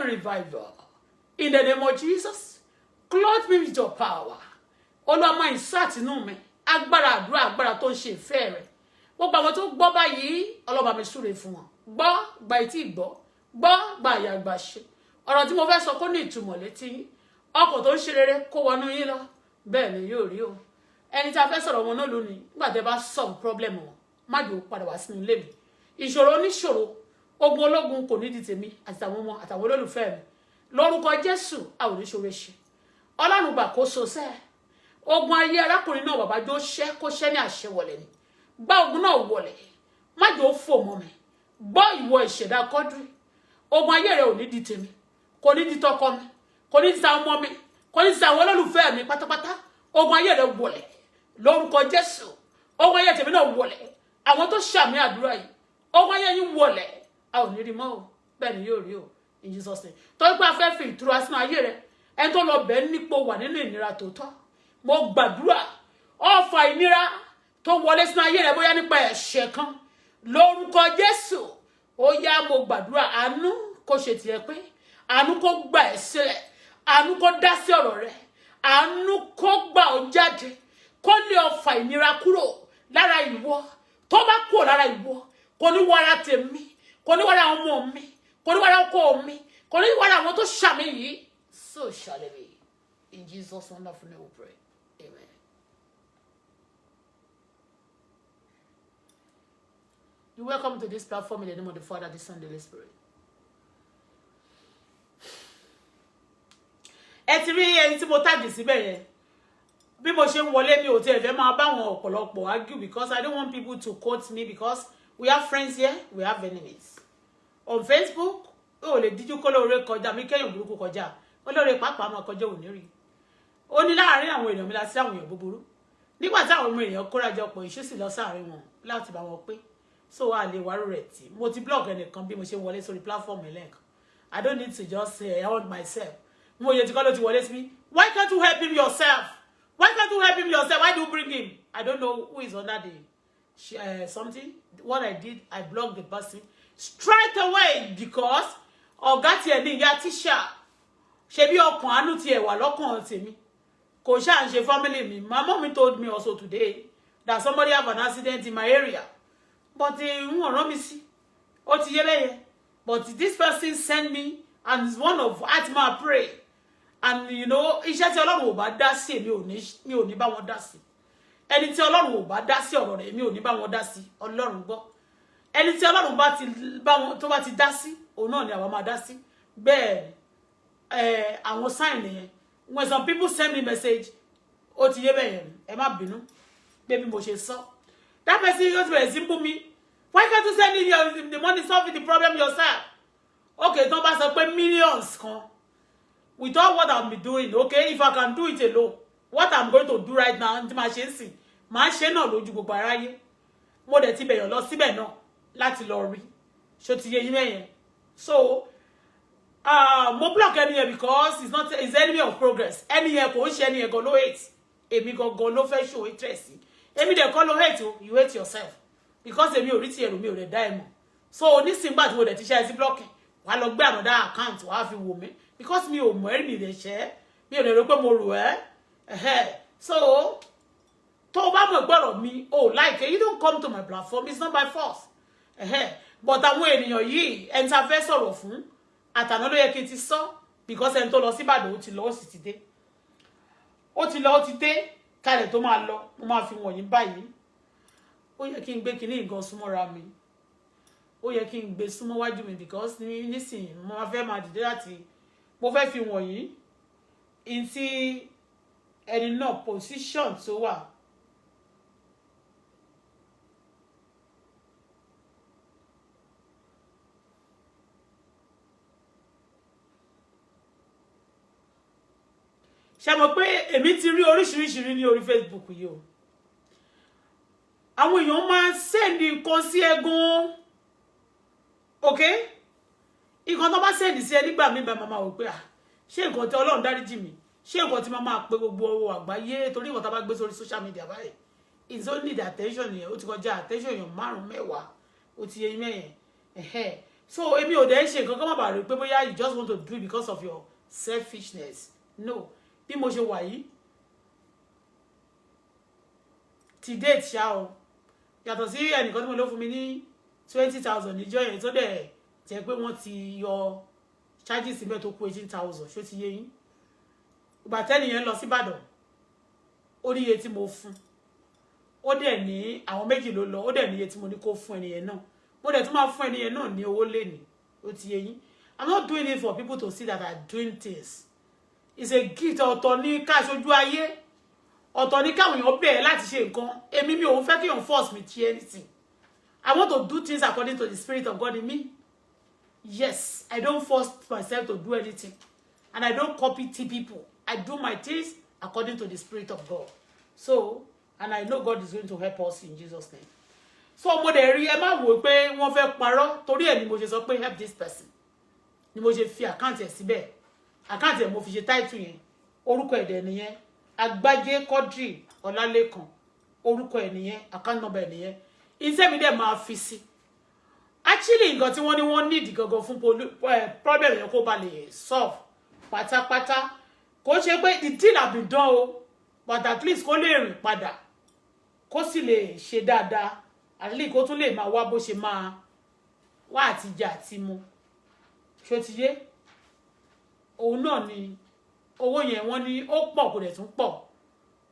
there be revival. In the name of Jesus, clothe me with your power. Olúwa, máa insert inú mi agbára àdúrà, agbára tó ń ṣe ìfẹ́ rẹ̀. Gbogbo àwọn tó gbọ́ báyìí, ọlọ́ba mi súre fún wọn. Gbọ́, gba etí ìgbọ́, gbọ́, gba àyà àgbà ṣe. Ọ̀rọ̀ tí mo fẹ́ sọ kó ní ìtumọ̀ létí yín. Ọkọ̀ tó ń ṣe rere kó wọnú yín lọ. Bẹ́ẹ̀ ni yóò rí o. Ẹni tí a fẹ́ sọ̀rọ̀ wọn náà lónìí, nígbà tẹ́ bá solve problem wọn, má jò padà wá sínú ilé mi. Ìṣòro oníṣòro, ogun ológun kò ní di tèmi àti àwọn ọmọ àtàwọn olólùfẹ́ mi. Lórúkọ Jésù, a ò ní ṣòro ṣe. Ọlọ́run gbàkóso sẹ́ẹ̀. Ogun ayé arákùnrin náà, bàbá jó ṣẹ́, kó ṣẹ́ ní àṣẹ wọlé ni. Gbá ogun náà wọlé, má jò ó fò mọ́ mi. Gbọ́, ìwọ ìṣẹ̀dá Quadri, ogun ayé rẹ ò ní di tèmi, kò ní di tọkọ mi, kò ní di tàwọn ọmọ mi, kò ní di tàwọn olólùfẹ́ mi pátápátá. Ogun ayé rẹ wọlé lórúkọ Jésù. Ogun ayé tèmi náà wọlé. Àwọn tó ṣàmì àdúrà yìí, ogun ayé yín wọlé, a ò ní rí mọ́ o. Bẹ́ẹ̀ ni yóò rí o, in Jesus' name. Torí pé a fẹ́ fi ìtura sínú ayé rẹ, ẹni tó lọ bẹ́ẹ̀ nípò wà nínú ìnira tòótọ́, mo gbàdúrà, ọfà ìnira tó wọlé sínú ayé rẹ, bóyá nípa ẹ̀ṣẹ̀ kan, lórúkọ Jésù, ó yá, mo gbàdúrà, àánú kó ṣe tiẹ̀ pé àánú kó gbà ẹ́ sílẹ̀, àánú kó dá sí ọ̀rọ̀ rẹ, àánú kó gbà ọ́ jáde, kó lé ọfà ìnira kúrò lára ìwọ. Tó bá kúrò lára ìwọ, kò ní wàrà tèmi, kò ní wàrà ọmọ mi, kò ní wàrà ọkọ mi, kò ní wàrà àwọn tó ṣàmì yìí. So shall it be. In Jesus' wonderful name we pray. Amen. You welcome to this platform in the name of the Father, the Son, and the Holy Spirit. Ẹ ti rí ẹni tí mo tag síbẹ̀ yẹn. Bí mo ṣe ń wọlé, mi ò tiẹ̀ fẹ́ máa bá wọn ọ̀pọ̀lọpọ̀ argue because I don't want people to quote me, because we have friends here, we have enemies. On Facebook, ó lè díjú kó lóore kọjá mi, kẹ́yìn burúkú kọjá. Olóore pàápàá máa kọjá òní rí. Ó ní láàárín àwọn èèyàn mi láti àwọn èèyàn búburú. Nígbà tí àwọn ọmọ èèyàn kóra jọ pọ̀, ìṣú sì lọ sáàrin wọn láti bá wọn pé so a lè wárò rẹ̀ tí mo ti block ẹnìkan bí mo ṣe wọlé sórí platform ẹlẹ́ẹ̀kan. I don't need to just say I want myself. Mo yẹ ti kọ́ ló ti wọlé sí mi. Why can't you help him yourself? Why can't you help him yourself? Why do you bring him? I don't know who is under the something. What I did, I blocked the person straight away because ọ̀gá tiẹ̀ ní ìyá tíṣà, ṣebí ọkàn àánú tiẹ̀ wà lọ́kàn tèmi, kò ṣáà ń ṣe family mi. My mommy told me also today that somebody have an accident in my area, but n ò rán mi sí, ó ti yé bẹ́yẹn. But this person send me and is one of atma pray and iṣẹ́ tí Ọlọ́run ò bá dá sí, èmi ò ní, mi ò ní bá wọn dá sí. Ẹni tí Ọlọ́run ò bá dá sí ọ̀rọ̀ rẹ̀, èmi ò ní bá wọn dá sí. Ọlọ́run gbọ́. Ẹni tí Ọlọ́run bá ti bá wọn, tó bá ti dá sí, òun náà ni àwa máa dá sí. Bẹ́ẹ̀ ẹ, àwọn sign yẹn, when some people send me message, ó ti yé bẹ́ẹ̀ yẹn. Ẹ má bínú pé bí mo ṣe sọ, that person yóò ti bẹ̀rẹ̀ sí bú mi. "Why can't you send me the money, solve the problem yourself?" Okay, tó bá sọ pé millions kan, with all what I'm doing, okay, if I can do it alone, what I'm going to do right now, tí màá ṣe ń sìn, màá ṣe náà lójú gbogbo aráyé. Mo dẹ̀ ti bẹ̀yàn lọ síbẹ̀ náà láti lọ rí. Ṣó ti yé yín mẹ́yẹn? So mo block ẹni yẹn because it's not, it's enemy of progress. Ẹni yẹn kò ń ṣe ẹni yẹn gan ló hate èmi, gangan ló fẹ́ show interest sí. Èmi dẹ̀ kọ́ ló hate o. You hate yourself because èmi ò rí ti ẹ̀rù, mi ò rẹ̀ dá ẹ mọ̀. So onísìngbà tí mo dẹ̀ ti ṣe ẹ sí blocking, wàá lọ gbé another account, wàá fi wò mí because mi ò mọ̀ ẹ́, mi lè ṣẹ́, mi ò lè rò pé mo rò ẹ́. So tó o bá mọ̀ gbọ́rọ̀ mi o like it, you don't come to my platform. It's not by force. But àwọn ènìyàn yìí, ẹni tá a fẹ́ sọ̀rọ̀ fún àtàná ló yẹ kí n ti sọ, because ẹni tó lọ sí Ìbàdàn, ó ti lọ, ó sì ti dé. Ó ti lọ, ó ti dé. Kalẹ̀ tó máa lọ, mo máa fi wọ̀nyí báyìí. Ó yẹ kí n gbé kinní nǹkan súnmọ́ra mi, ó yẹ kí n gbé súnmọ́ wájú mi because ní nísìnyí mo máa fẹ́ máa dìde láti mo fẹ́ fi wọ̀nyí in tí ẹni náà, position tó wà. Ṣe mọ̀ pé èmi ti rí oríṣiríṣi rí ní orí Facebook yìí o. Àwọn èèyàn máa ń send nǹkan sí ẹ gan. Ok, nǹkan tó bá send sí ẹ nígbà míì bá máa wò pé, ah, ṣé nǹkan tí, Ọlọ́run dáríjì mi, ṣé nǹkan tí máa máa pe gbogbo àgbáyé, torí nǹkan tá a bá gbé sórí social media báyìí, it's only the attention yẹn, ó ti kọjá attention èèyàn márùn mẹ́wàá. Ó ti yẹ yín mẹ́yẹn. So èmi ò dẹ̀ ń ṣe nǹkan kan má bàa rí pé bóyá you just want to do it because of your selfishness. No, bí mo ṣe wà yìí ti date ṣá o, yàtọ̀ sí ẹnìkan tí mo lọ fún mi ní 20,000 níjọ́ yẹn, tó dẹ̀ jẹ́ pé wọ́n ti yọ charges síbẹ̀, tó kù 18,000. Ṣó ti yé yín? Ìgbà tẹ́nì yẹn lọ síbàdàn, ó ní iye tí mo fún. Ó dẹ̀ ní àwọn méjì ló lọ, ó dẹ̀ ní iye tí mo ní kó fún ẹnìyẹn náà. Mo dẹ̀ tún máa fún ẹnìyẹn náà ní owó lénìí. Ó ti yé yín? I'm not doing it for people to see that I'm doing things. It's a gift. Ọ̀tọ̀ ní ká ṣojú ayé, ọ̀tọ̀ ní káwọn èèyàn bẹ̀rẹ̀ láti ṣe nǹkan. Èmi, mi ò ń fẹ́ kí èèyàn force me to anything. I want to do things according to the spirit of God in me. Yes, I don't force myself to do anything, and I don't copy people. I do my things according to the spirit of God. So, and I know God is going to help us in Jesus' name. So mo dẹ̀ rí, ẹ má wò pé wọ́n fẹ́ parọ́. Torí ẹ̀ ni mo ṣe sọ pé help this person, ni mo ṣe fi account ẹ̀ síbẹ̀. Account ẹ̀ mo fi ṣe title yẹn. Orúkọ ẹ̀ dẹ̀ nìyẹn, Agbájé Quadri Ọlálékan. Orúkọ ẹ̀ nìyẹn, account number ẹ̀ nìyẹn. Iṣẹ́ mi dẹ̀ máa fi sí. Actually, nǹkan tí wọ́n ní wọ́n need gangan fún problem yẹn, kó ba lè solve pátápátá, kò ṣe pé the deal have been done o, but at least kó lè rìn padà, kó sì lè ṣe dáadáa, at least kó tún lè máa wá bó ṣe máa wá àtijọ́ àti mu. Ṣó ti yé? Òun náà ni owó yẹn. Wọ́n ní ó pọ̀, kò dẹ̀ tún pọ̀.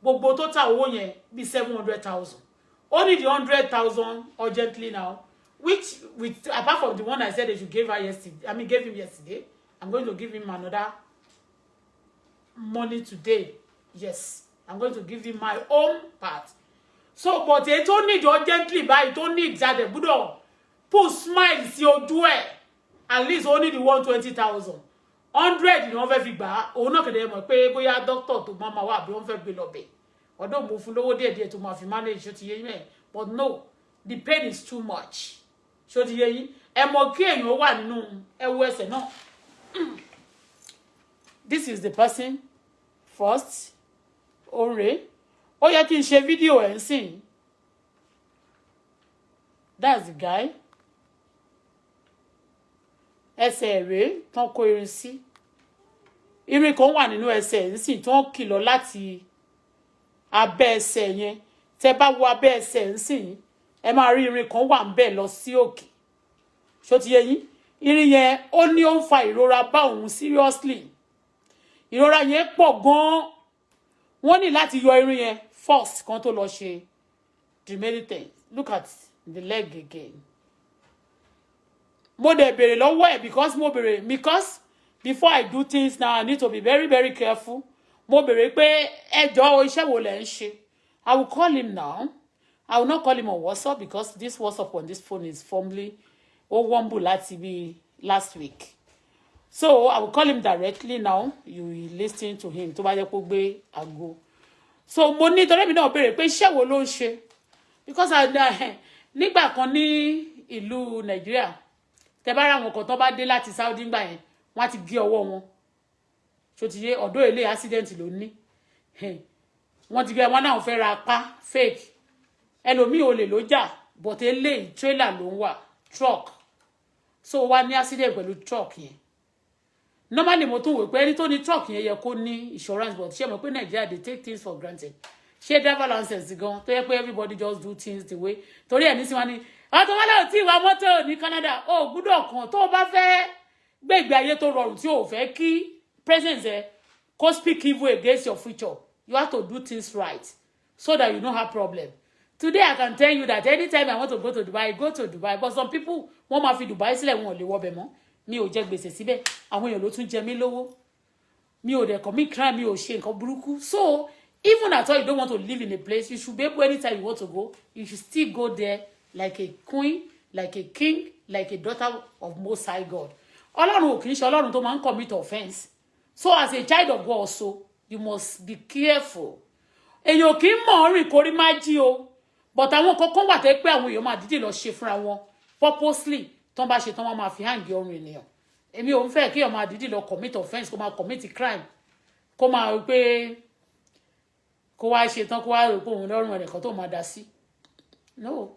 Gbogbo total owó yẹn bíi 700,000. Ó ní the 100,000 urgently now, which with apart from the one I said they should give her yesterday, I mean, gave him yesterday. I'm going to give him another money today. Yes, I'm going to give him my own part. So, but èyí tó need urgently báyìí, tó need jáde, gbúdọ̀ put smile sí ojú ẹ̀, at least ó need 120,000. 100 ni wọ́n fẹ́ fi gbà á. Òun náà kẹ̀dẹ̀ mọ̀ pé bóyá doctor tó máa ma wà, àbí wọ́n fẹ́ gbé lọ bẹ̀. Ọ̀dọ́ mo fún lówó díẹ̀díẹ̀ tó máa fi manage. Ṣó ti yé yín mẹ́? But no, the pain is too much. Ṣó ti yé yín? Ẹ mọ̀ kí èèyàn wà nínú ẹwu ẹsẹ̀ náà. This is the person first. Òǹrè, ó yẹ kí n ṣe fídíò ẹ̀ ń sìn. That's the guy. Ẹsẹ̀ rèé tán kó irin sí. Irin kan wà nínú ẹsẹ̀ ńsìn tó ń kìlọ̀ láti abẹ́ ẹsẹ̀ yẹn. Tẹ́ bá wo abẹ́ ẹsẹ̀ ńsìn, ẹ máa rí irin kan wà ń bẹ̀ lọ sí òkè. Ṣó ti yé yín? Irin yẹn, ó ní ó ń fa ìrora bá òun seriously. Ìrora yẹn pọ̀ gan-an. Wọ́n ní láti yọ irin yẹn first kan tó lọ ṣe the remaining things. Look at the leg again. Mo dẹ̀ béèrè lọ́wọ́ ẹ̀, because mo béèrè because before I do things now, I need to be very, very careful. Mo béèrè pé, ẹ jọ̀ọ́, iṣẹ́ wo lẹ̀ ń ṣe? I will call him now. I will not call him on WhatsApp because this WhatsApp on this phone is formally ó wọ́nbù láti bí last week. So I will call him directly now. You will listen to him tó bá jẹ́ kó gbé aago. So mo ní torí mi náà béèrè pé iṣẹ́ wo ló ń ṣe, because nígbà kan ní ìlú Nàìjíríà, tẹ bá ra àwọn kan tó bá dé láti Saudi ngbà yẹn, wọ́n á ti gé ọwọ́ wọn. Ṣó ti yé? Ọ̀dọ́ ilé accident ló ní, wọ́n ti gé wọn náà, fẹ́ ra apá fake. Ẹlòmíì olè ló jà, but eléyìí, trailer ló ń wà, truck. So wá ní accident pẹ̀lú truck yẹn. Normally, mo tún wò pé ẹni tó ní truck yẹn yẹ kó ní insurance, but ṣé mo pé Nigeria, they take things for granted. Ṣé driver license gan tó yẹ pé everybody just do things the way torí ẹ̀ ní sí wọn ni ọtún wọn náà tí ìwà mọ́tò ní Canada, ó gbúdọ̀ kàn tó o bá fẹ́ gbé ìgbé ayé tó rọrùn, tí o fẹ́ kí presence ẹ kó speak evil against your future. You have to do things right so that you no have problem. Today, I can tell you that anytime I want to go to Dubai, I go to Dubai, but some people, wọ́n máa fi Dubai sílẹ̀, wọn ò lè wọbẹ̀ mọ́. Mi ò jẹ gbèsè síbẹ̀. Àwọn èèyàn ló tún jẹ mí lówó. Mi ò dẹ̀ commit crime, mi ò ṣe nǹkan burúkú. So even at all you don't want to live in a place, you should be able, anytime you want to go, you should still go there like a queen, like a king, like a daughter of Most High God. Ọlọ́run ò kì í ṣe ọlọ́run tó máa ń commit offence. So as a child of God also, you must be careful. Èèyàn kì í mọ̀ ọ́ rìn kórí má jí o, but àwọn kankan wà tẹ́ pé àwọn èèyàn máa dídì lọ ṣe fúnra wọn purposely. Tán bá ṣe tán, wọ́n máa fi hang ọrùn ènìyàn. Èmi ò ń fẹ́ kéèyàn máa dídì lọ commit offence, kó máa commit crime, kó máa pé kó wá ṣe tán, kó wá rò pé òun lọ́rùn ẹnìkan tó máa dá sí. No,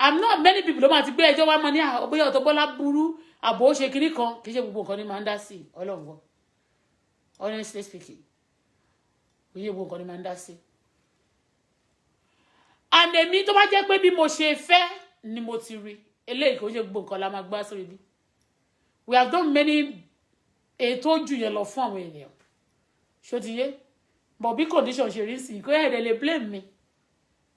I'm not, many people ló máa ti gbé ẹjọ́ wá mọ́ ní bóyá Auto Bola burú, àbò ó ṣe kinní kan. Kì í ṣe gbogbo nǹkan ní máa ń dá sí. Ọlọ́run gan, honestly speaking, kì í ṣe gbogbo nǹkan ní máa ń dá sí. And èmi, tó bá jẹ́ pé bí mo ṣe fẹ́ ni mo ti rí eléyìí, kò ṣe gbogbo nǹkan la máa gbá sórí bí. We have done many ètò jù yẹn lọ fún àwọn ènìyàn, ṣó ti yé? But bí condition ṣe rí sí, kó ẹ̀ẹ́dẹ̀ lè blame me.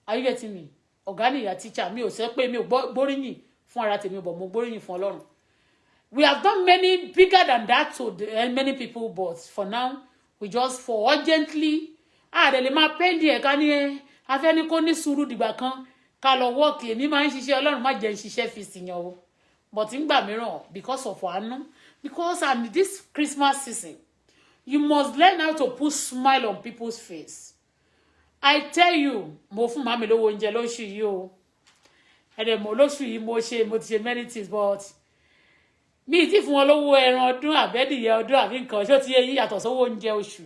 Are you getting me? Ọ̀gá nìyà teacher mi ò sẹ́ pé mi ò gbóríyìn fún ara tèmi, but mo gbóríyìn fún Ọlọ́run. We have done many bigger than that to many people, but for now we just for urgently àdè lè máa pẹ́ndì ẹ̀ka ní ẹ afẹ́ ní kó ní sùúrù dìgbà kan ká lọ wọ́ọ̀kì. Èmi máa ń ṣiṣẹ́, Ọlọ́run má jẹ́ ń ṣiṣẹ́ fi sìyàn o, but ngbà mìíràn, because of àánú, because and this Christmas season, you must learn how to put smile on people's face. I tell you, mo fún màmí lówó oúnjẹ lóṣù yìí o. Ẹ̀rẹ̀ mo lóṣù yìí, mo ṣe, mo ti ṣe many things, but mi ti fún wọn lówó ẹran ọdún, àbẹ́dìyẹ ọdún, àbí nǹkan, ṣó ti yẹ yí? Yàtọ̀ sówó oúnjẹ oṣù,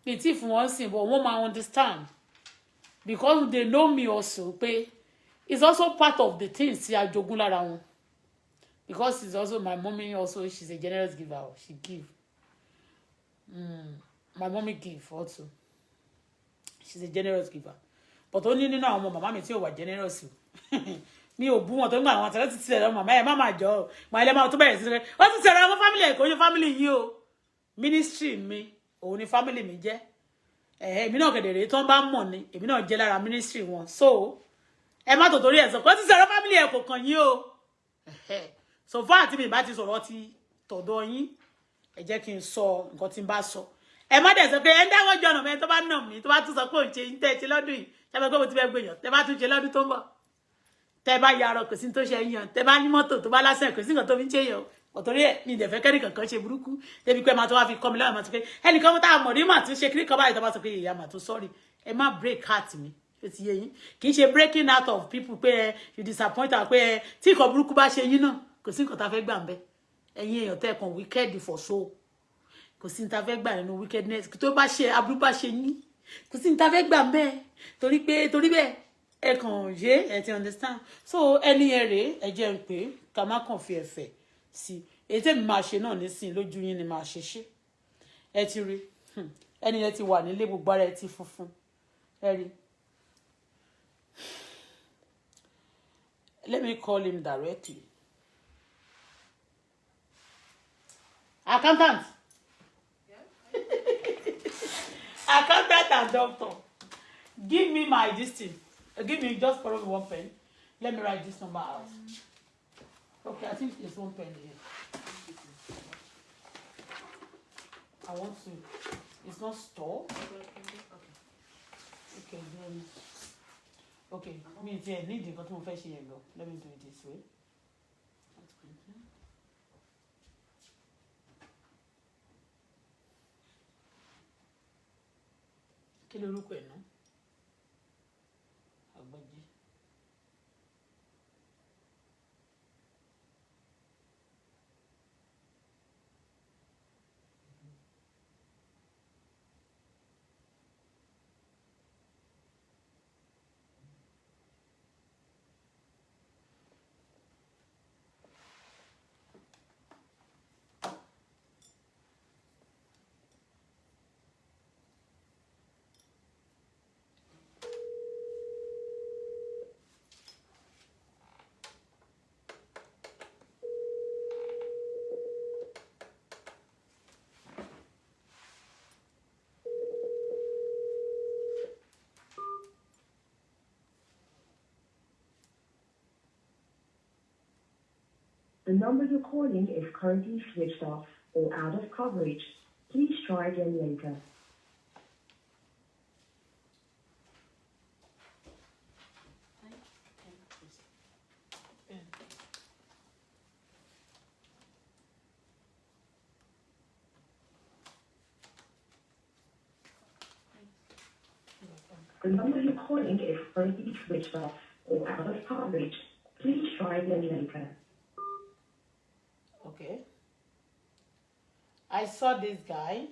mi ti fún wọn sìn, but wọ́n máa understand because they know me also pé it's also part of the things tí a jogún lára wọn, because it's also my mommy also, she's a generous giver. She give. My mommy give also. She's a generous giver, but ó ní nínú àwọn ọmọ màmá mi tí ò wà generous o. Mi ò bú wọn tó ń gbà àwọn àtàlẹ́ ti tilẹ̀ lọ màmá ẹ̀ má máa jọ ọ́ màá ilẹ̀ máa tó bẹ̀rẹ̀ sí ó ti tẹ̀rọ ọmọ family ẹ̀, kò ní family yìí o. Ministry mi òun ni family mi jẹ́. Èmi náà kẹ̀dẹ̀rẹ̀ tó ń bá mọ̀ ni èmi náà jẹ́ lára ministry wọn. So ẹ má tó torí ẹ̀ sọ pé ó ti sọ̀rọ̀ family ẹ̀, kò kàn yín o. So far àti mi bá ti sọ̀rọ̀ ti tọ̀dọ̀ yín, ẹ jẹ́ kí n sọ nǹkan tí n bá sọ. Ẹ má dẹ̀ sọ pé ẹ ń dáwọ́ jọ̀nà mẹ́rin tó bá nà mí, tó bá tún sọ pé òun ṣe ń tẹ́ ṣe lọ́dún yìí. Ṣe pé mo ti fẹ́ gbèyàn? Tẹ́ bá tún ṣe lọ́dún tó ń bọ̀, tẹ́ bá yarọ, kò sí tó ṣe yàn. Tẹ́ bá ní mọ́tò tó bá lásán, kò sí nǹkan tó fi ń ṣe yàn. Ọ̀tọ̀rí ẹ̀ mi ìdẹ̀fẹ́ kẹ́nì kankan ṣe burúkú débi pé máa tó wá fi kọ́ mi lọ́wọ́, máa tó pé ẹnìkan tá a mọ̀ rí mà tún ṣe kíní kan báyìí, tó bá sọ pé ìyá mà tún sọ́ọ̀rì. Ẹ má break heart mi, ó ti yé yín? Kì í ṣe breaking out of people pé ẹ you disappoint her, pé ẹ tí nǹkan burúkú bá ṣe yín náà, kò sí nǹkan tá a fẹ́ gbà ń bẹ́. Ẹ̀yin èèyàn tẹ́ kàn wicked for so, kò sí ní ta fẹ́ gbà nínú wickedness tó bá ṣe aburú bá ṣe yín, kò sí ní ta fẹ́ gbà ń bẹ́, torí pé torí bẹ́ẹ̀ ẹ kàn yé, ẹ ti understand? So ẹni yẹn rèé, ẹ jẹ́ ń pé ká má kàn fi ẹ̀fẹ̀ sí èyí tèmi máa ṣe náà nísìnyí lójú yín ni máa ṣe ṣe. Ẹ ti rí ẹni yẹn ti wà nílé, gbogbo ara ẹ ti funfun, ẹ rí. Let me call him directly. Accountant, accountant and doctor, give me my this thing. Give me, just borrow me one pen. Let me write this number out. Okay, I think there's one pen here. I want to, it's not store. Okay, then, okay, me I need the nǹkan tí mo fẹ́ ṣe yẹn gan. Let me do it this way. That's good. Kí lorúkọ ẹ̀ náà? Àgbàjì. The number you're calling is currently switched off or out of coverage. Please try again later. Pen. The number you're calling is currently switched off or out of coverage. Please try again later. Okay. I saw this guy.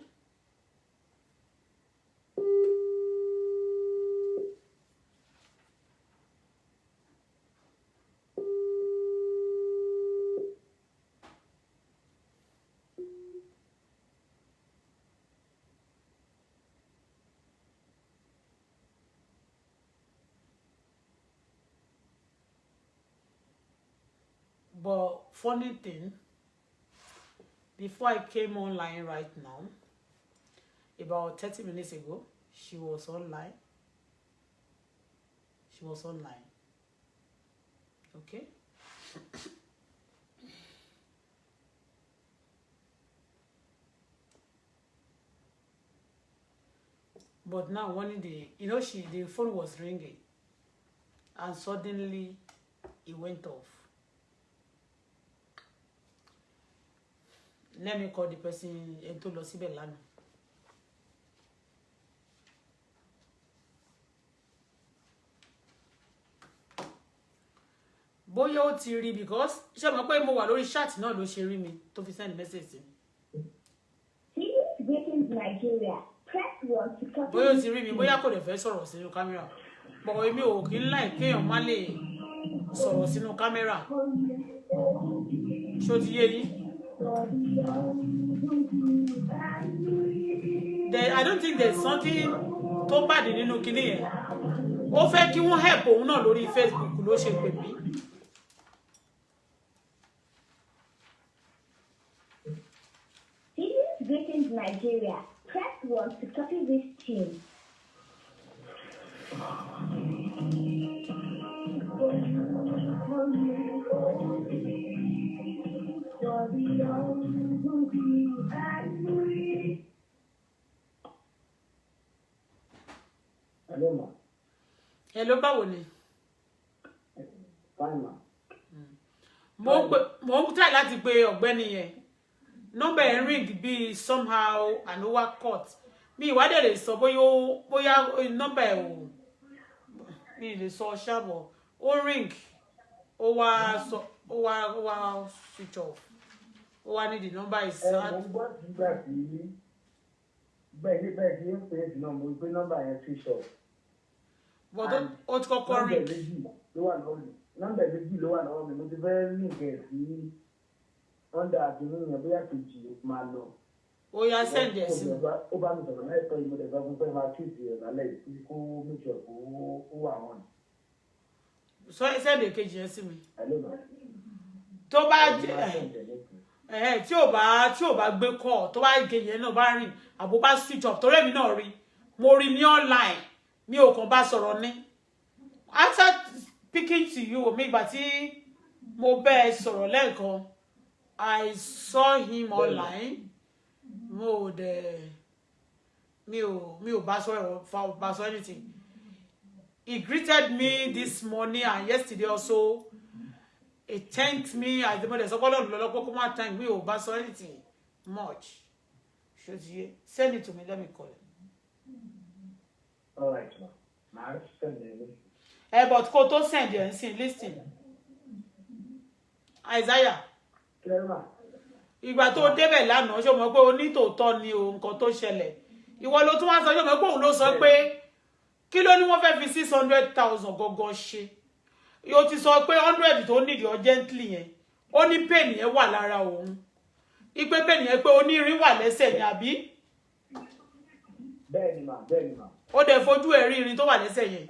But funny thing, before I came online right now, about 30 minutes ago, she was online. She was online. Okay? But now one of the, you know, she the phone was ringing and suddenly it went off. Let me call the person ẹni tó lọ síbẹ̀ lánàá. Bóyá ó ti rí, because ṣé mo pé mo wà lórí chat náà ló ṣe rí mi tó fi send message sí mi. Greetings, greetings, Nigeria. Press 1 to copy. Bóyá ó ti rí mi, bóyá kò lè fẹ́ sọ̀rọ̀ sínú kámẹ́rà, but èmi ò kí ń láì kéèyàn má lè sọ̀rọ̀ sínú kámẹ́rà. Ṣó ti yé yín? I don't think there's something tó bad nínú kinní yẹn. Ó fẹ́ kí wọ́n help òun náà lórí Facebook ló ṣe pè mí. Greetings, greetings, Nigeria. Press 1 to copy this tune. Hello, ma. Hello, báwo ni? Fine, ma. Mo ń try láti pe ọ̀gbẹ́ni yẹn, nọ́mbà ẹ̀ ń ring bíi somehow and over cut. Mi ìwádìí lè sọ bóyá bóyá nọ́mbà ẹ̀ ò, mi lè sọ ṣàbọ̀. Ó ring, ó wá sọ, ó wá switch off, ó wá ní the number is Ẹ mo ń gbọ́ nígbà tí bẹ́ẹ̀ tí ń pè é sí náà, mo gbé nọ́mbà yẹn switch off. But ó ti kọ́kọ́ Nọ́mbà ring. méjì ló wà lọ́wọ́ mi. Nọ́mbà méjì ló wà lọ́wọ́ mi. Mo ti fẹ́ link ẹ̀ sí under àtúnú yẹn, bóyá kejì máa lọ. Ó yá, send ẹ̀ sí mi. Ó bá mi sọ̀rọ̀ láìpẹ́ yìí, mo dẹ̀ sọ fún pé máa tweet ẹ̀ lálẹ́ yìí kó make sure kó ó wà on. Sọ send èkejì yẹn sí mi. Hello, ma. Tó bá Ẹ jẹ́ máa send ẹ̀ lẹ́kùn. Ẹ̀hẹ́, tí ò bá gbé call, tó bá gé yẹn náà bá rìn àbó bá switch off, torí èmi náà rí, mo rí ní online, mi ò kàn bá sọ̀rọ̀ ní. After speaking to you, mi ìgbà tí mo bẹ́ ẹ sọ̀rọ̀ lẹ́ẹ̀kan, I saw him online. Mo ò dẹ̀ mi ò bá sọ̀rọ̀, bá sọ anything. He greeted me this morning and yesterday also. He thanked me. Àti mo dẹ̀ sọ pé Ọlọ́run lọ́lọ́pọ̀ kó má thank mi, ò bá sọ anything much. Ṣó ti yé? Send it to me, let me call it. All right, ma. Màá send ẹ̀ lẹ́kùn. Ẹ but kó tó send ẹ̀ ń sìn, listen, Isaiah. Kí ló mà? Ìgbà tó débẹ̀ lánàá, ṣé o mọ̀ pé onítòótọ́ ni o, nǹkan tó ṣẹlẹ̀, ìwọ ló tún wá sọ. Ṣé o mọ̀ pé òun ló sọ pé kí ló ní wọ́n fẹ́ fi 600,000 gangan ṣe? Yóò ti sọ pé 100 tó nídìí urgently yẹn, ó ní pain yẹn wà lára òun, ipe pain yẹn pé onírin wà lẹ́sẹ̀ ni, àbí? Bẹ́ẹ̀ ni mà, bẹ́ẹ̀ ni mà. Ó dẹ̀ fojú ẹ̀ rí irin tó wà lẹ́sẹ̀ yẹn?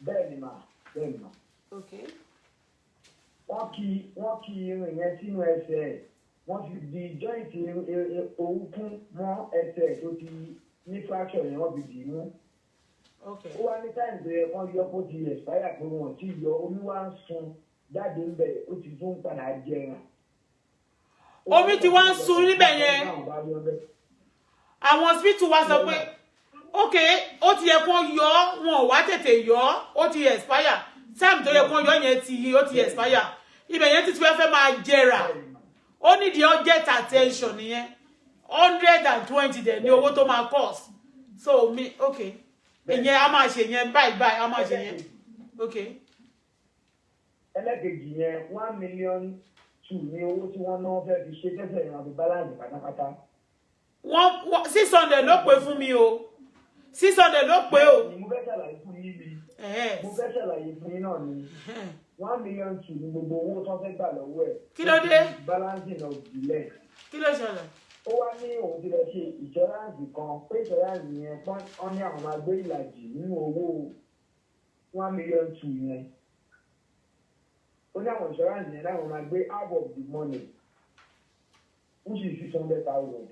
Bẹ́ẹ̀ ni mà, bẹ́ẹ̀ ni mà. Okay. Wọ́n kì irin yẹn sínú ẹsẹ̀ ẹ̀, wọ́n fi di joint orúnkún mọ́ ẹsẹ̀ ẹ̀ tó ti ní fracture yẹn, wọ́n fi dì í mú. Ó wá ní time tó yẹ kán yọ kó ti expire, pé wọn ò tí ì yọ, omi wá ń sun jáde ń bẹ̀, ó ti tún padà jẹrà. Omi ti wá ń sun níbẹ̀ yẹn. Àwọn hospital wa sọ pé ok, ó ti yẹ kó yọ ọ́, wọn ò wá tètè yọ ọ́, ó ti expire. Time tó yẹ kó yọ yẹn ti, ó ti expire. Ibẹ̀ yẹn ti ti fẹ́ máa jẹrà, ó ní the urgent attention nìyẹn. 120 dẹ̀ ní owó tó máa cost. So mi, ok, ìyẹn a máa ṣe yẹn báyìí báyìí, a máa ṣe yẹn, ok. Ẹlẹ́kejì yẹn, 1.2 million ní owó tí wọ́n náà fẹ́ fi ṣe tẹ́sẹ̀ yẹn àti balance pátápátá. Wọ́n 600 ló pè fún mi o, 600 ló pè o. Ni mo fẹ́ ṣàlàyé fún yín ni, mo fẹ́ ṣàlàyé fún yín náà ni, 1.2 million ní gbogbo owó tó fẹ́ gbà lọ́wọ́ ẹ̀. Kí ló dé? Balancing of the leg. Kí ló ṣẹlẹ̀? Ó wá ní òun ti lọ ṣe insurance kan, pé insurance yẹn pọ́n ọ́n ní àwọn máa gbé ìlàjì nínú owó 1.2 million yẹn. Ó ní àwọn insurance yẹn láwọn máa gbé half of the money, which is 600,000,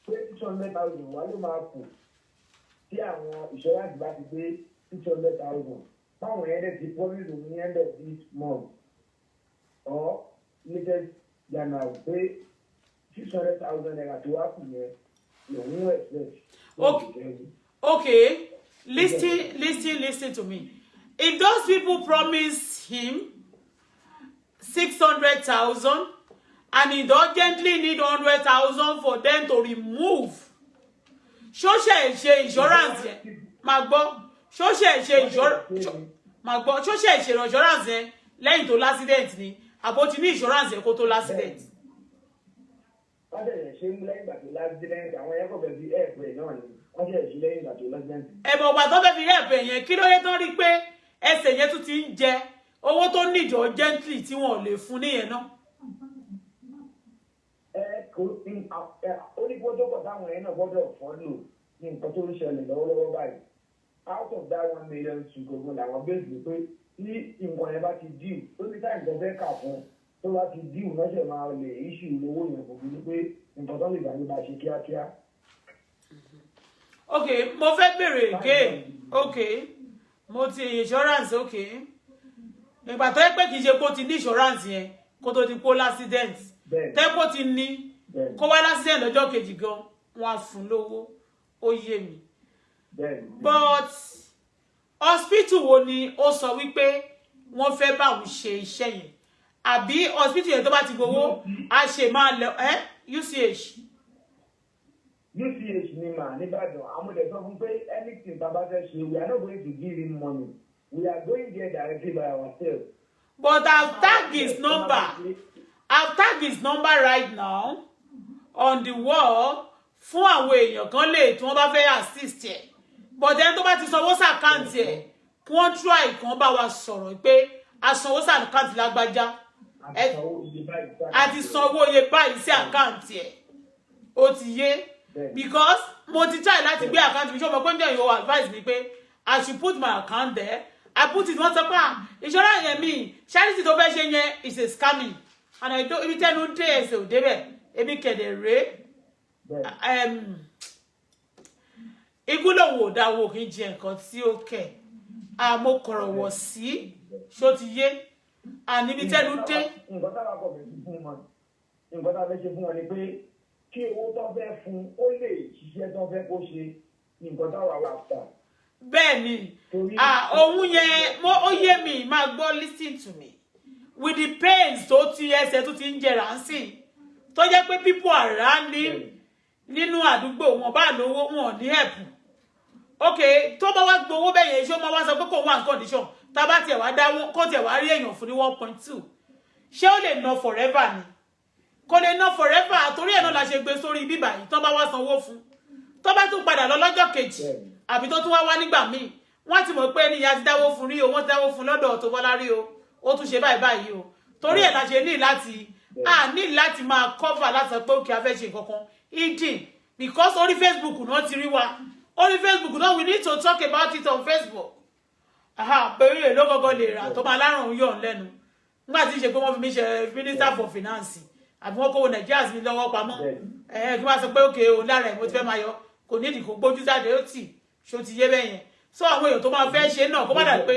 pé 600,000 wà ló máa kù tí àwọn insurance bá ti gbé 600,000. Báwọn yẹn dẹ̀ ti promise òun ní end of this month or latest January pé ₦600,000 tó wá kù yẹn lòun expect. Okay, listen, listen, listen to me. If those people promise him 600,000 and he urgently need 100,000 for them to remove, ṣó ṣe ṣe insurance yẹn? Máa gbọ́, ṣó ṣe ṣe insurance? Máa gbọ́, ṣó ṣe ṣe insurance yẹn lẹ́yìn tó l'accident ni, àbó ti ní insurance yẹn kó tó l'accident? Wọ́n ṣẹ̀ṣẹ̀ ṣe ń lẹ́yìn ìgbà tó l'accident. Àwọn yẹn kò fẹ́ fi help ẹ̀ náà ni wọ́n ṣẹ̀ṣẹ̀ ṣe lẹ́yìn ìgbà tó l'accident. Ẹ̀bọ̀ ọ̀gbà tó fẹ́ fi help ẹ̀ yẹn, kí ló dé tán rí pé ẹsẹ̀ yẹn tún ti ń jẹ owó tó níjọ gently tí wọn ò lè fún níyẹn náà? Ẹ kò ó ní protocol táwọn yẹn náà gbọ́dọ̀ follow ní nǹkan tó ń ṣẹlẹ̀ lọ́wọ́lọ́wọ́ báyìí. Out of that 1 million two gbogbo làwọn bẹ́ẹ̀ pé tí nǹkan yẹn bá ti due, ó ní time tó fẹ́ kà fún, tó bá ti due lọ́sẹ̀ máa lè issue owó yẹn. Kò bí pé nǹkan tó lè gbà ní máa ṣe kíákíá. Ok, mo fẹ́ bèrè again. Ok, mo ti insurance. Ok, ìgbà tó yẹ pé kì í ṣe kó ti ní insurance yẹn kó tó ti kó l'accident, tẹ́ kó ti ní kó wá l'accident lọ́jọ́ kejì gan, wọ́n á fún lówó. Ó yé mi, but hospital wo ni ó sọ wípé wọ́n fẹ́ bá òun ṣe iṣẹ́ yẹn? Àbí hospital yẹn tó bá ti gbowó a ṣe máa lọ ẹ́ UCH? UCH ni mà nìbàdàn. Àwọn ọmọdé sọ fún pé anything tá a bá fẹ́ ṣe, we are not going to give him money, we are going there directly by ourselves. But I've tagged his number. I've tagged his number right now on the wall fún àwọn èèyàn kan lè tí wọ́n bá fẹ́ assist ẹ̀. But ẹni tó bá ti sanwó sí account ẹ̀, kí wọ́n try kan bá wa sọ̀rọ̀ pé a sanwó sí account lágbájá, a ti sanwó iye báyìí sí account ẹ̀. Ó ti yé? Because mo ti try láti gbé account mi. Ṣé o mọ̀ pé ń jẹ́ ìwọ advice mi pé I should put my account there? I put it. Wọ́n sọ pé insurance yẹn mi, charity tó fẹ́ ṣe yẹn is a scamming, and I don't. Ibi tẹ́nu dé, ẹsẹ̀ ò débẹ̀. Èmi kẹ̀dẹ̀ rèé, ikú lòun ò dáwọ́ kì í jẹ nǹkan tí ó kẹ̀ àmọ́ kọ̀rọ̀ wọ̀ sí. Ṣó ti yé? Àní ibi tẹ́nu dé. Nǹkan táwa kọ̀ fẹ́ fún wọn, nǹkan táwa fẹ́ ṣe fún wọn ni pé kí owó tó fẹ́ fún ó lè ṣiṣẹ́ tó fẹ́ kó ṣe, nǹkan táwa wà fà. Bẹ́ẹ̀ ni, òun yẹn ó yé mi. Máa gbọ́, listen to me. With the pains tó ti ẹsẹ̀ tó ti ń jẹrà ń sìn, tó jẹ́ pé people around him nínú àdúgbò wọn bá lówó, wọn ò ní help. Ok, tó bá wá gbowó bẹ́ẹ̀ yẹn, ṣé ó máa wá sọ pé kò wá ní condition tá a bá tiẹ̀ wá dá kó tiẹ̀ wá rí èèyàn fún ní 1.2, ṣé ó lè ná forever ni? Kò lè ná forever. Torí ẹ̀ náà la ṣe gbé sórí bíbà yìí. Tó bá wá sanwó fún, tó bá tún padà lọ lọ́jọ́ kejì àbí tó tún wá wá nígbà míì, wọ́n ti mọ̀ pé ẹni ìyá ti dáwó fún rí o, wọ́n ti dáwó fún lọ́dọ̀ Auto Bola rí o, ó tún ṣe báyìí báyìí o. Torí ẹ̀ la ṣe ní láti a ní láti máa cover láti sọ pé òkè a fẹ́ ṣe nǹkan kan hidden, because orí Facebook náà ti rí wa. Orí Facebook náà, we need to talk about it on Facebook. Pẹ̀lú èlò gọ́gọ́ lè rà tó máa lárùn yọ̀ lẹ́nu nígbà tí ń ṣe pé wọ́n fi mí ṣe minister for finance àbí wọ́n kówó Nàìjíríà sí mi lọ́wọ́ pamọ́ ẹ̀, kí wọ́n sọ pé òkè o, lára ẹ̀ mo ti fẹ́ máa yọ. Kò nídìí kó gbójú jáde. Ó tì. Ṣó ti yé bẹ́yẹn? So àwọn èèyàn tó máa fẹ́ ṣe náà, kó má dà pé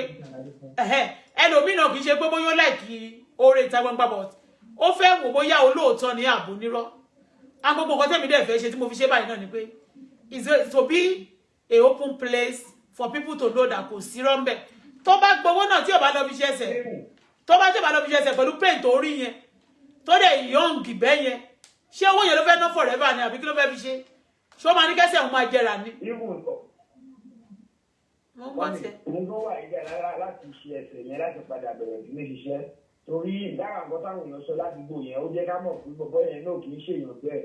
ẹlòmíì náà kì í ṣe pé bóyá ó like oore ìta gbangba, but ó fẹ́ wò bóyá olóòótọ́ ní ààbò nírọ́. Àwọn gbogbo nǹkan tẹ̀mí dẹ̀ fẹ́ ṣe tí mo fi ṣe báyìí náà ni pé is to be a open place for people to know that kò sí rọ́ńbẹ̀. Tó bá gbowó náà, tí ò bá lọ fi ṣe ẹsẹ̀, tó bá tí ò bá lọ fi ṣe ẹsẹ̀ pẹ̀lú pain tó rí yẹn, tó dẹ̀ young bẹ́ yẹn, ṣé owó yẹn ló fẹ́ ná forever ni, àbí kí ló fẹ́ fi ṣe? Ṣé ó máa ní kẹ́sẹ̀ òun máa jẹrà ni? Mo ń gbọ́ tiẹ̀. Òun tó wà yíjà rárá láti ṣe ẹsẹ̀ yẹn láti padà bẹ̀rẹ̀ sí ní ṣiṣẹ́, torí lára nǹkan táwọn èèyàn sọ ládùúgbò yẹn, ó jẹ́ ká mọ̀ pé bọ̀bọ́ yẹn náà kì í ṣèyàn bẹ́ẹ̀.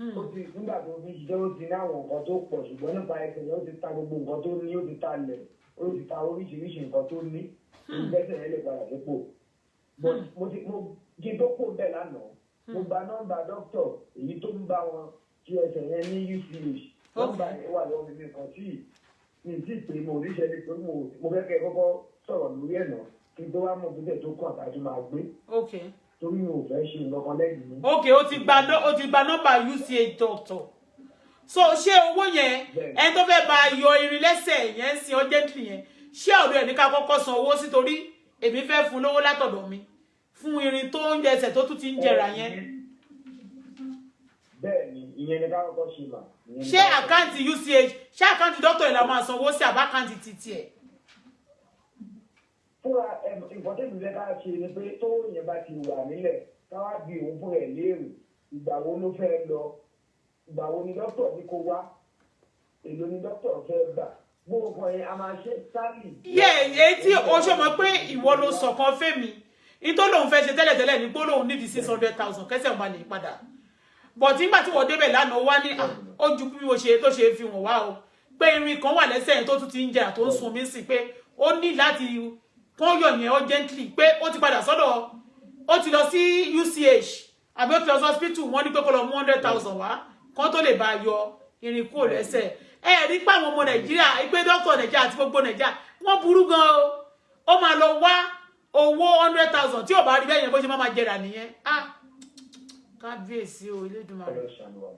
Ó ti nígbà tó fi ṣiṣẹ́, ó ti ní àwọn nǹkan tó pọ̀, ṣùgbọ́n nípa ẹsẹ̀ yẹn, ó ti ta gbogbo nǹkan tó ní, ó ti ta lẹ̀, ó ti ta oríṣiríṣi nǹkan tó ní, ìgbésẹ̀ yẹn lè padà sípò. Mo ti mo kí n tó kó bẹ́ẹ̀ lánàá, mo gba nọ́mbà dókítà èyí tó ń bá wọn kí ẹsẹ̀ yẹn ní UCH. Nọ́mbà yẹn wà lọ́wọ́ mi. Mi kàn tí mi ti pè, mo ríṣẹ́ ní pé mo fẹ́ kẹ́ kọ́kọ́ sọ̀rọ̀ lórí ẹ̀ náà. Kí n tó wá mọ̀ bíbẹ̀ tó kàn tàbí máa gbé, torí mi ò fẹ́ ṣe nǹkan kan lẹ́yìn mi. Ok, ó ti gba nọ́mbà UCH doctor. So ṣé owó yẹn, ẹni tó fẹ́ bá yọ irin lẹ́sẹ̀ yẹn sin urgently yẹn, ṣé ọ̀dọ̀ ẹ̀ ní ká kọ́kọ́ san owó sí? Torí èmi fẹ́ fún lówó látọ̀dọ̀ mi fún irin tó ń jẹsẹ̀ tó tún ti ń jẹrà yẹn. Bẹ́ẹ̀ ni, ìyẹn ni ká kọ́kọ́ ṣe mà. Ìyẹn ni Ṣé ká kọ́kọ́. account UCH, ṣé account doctor yẹn la máa sanwó sí, àbí account titi ẹ̀? Fúnra ẹ, nǹkan tẹ́mi fẹ́ ká ṣe ni pé tó yẹn bá ti wà nílẹ̀, ká wá bí òun fúnra ẹ̀ léèrè ìgbà wo ló fẹ́ lọ, ìgbà wo ni dókítà ní kó wá, èló ni dókítà fẹ́ gbà, gbogbo nǹkan yẹn a máa ṣe sálì. Yẹ èyí tí o ṣe mọ̀ pé ìwọ ló sọ̀kan fẹ́mi ní tó lòun fẹ́ ṣe tẹ́lẹ̀tẹ́lẹ̀ ní pé lòun nídìí 600,000 kẹsẹ̀ máa lè padà, but nígbà tí wọ́n débẹ̀ lánàá, ó wá ní, "Ah, ó ju bí mo ṣe tó ṣe fi wọ̀n wá o, pé irin kan wà lẹ́sẹ̀ yẹn tó tún ti ń jẹrà, tó ń sun mí sí, pé ó ní láti kán yọ̀ yẹn urgently, pé ó ti padà sọ́dọ̀, ó ti lọ sí UCH àbí ó ti lọ sí hospital, wọ́n ní pé kó lọ mú 100,000 wá kán tó lè bá a yọ irin kúrò lẹ́sẹ̀." Ẹ rí pé àwọn ọmọ Nàìjíríà, pé dókítà Nàìjíríà àti gbogbo Nàìjíríà, wọ́n burú gan o. Ó máa lọ wá owó 100,000, tí ò bá rí bẹ́ẹ̀ yẹn, bó ṣe máa máa jẹrà nìyẹn. Ah, kábíyèsí o, Elédùmarè. Ọlọ́ ṣàánú wa.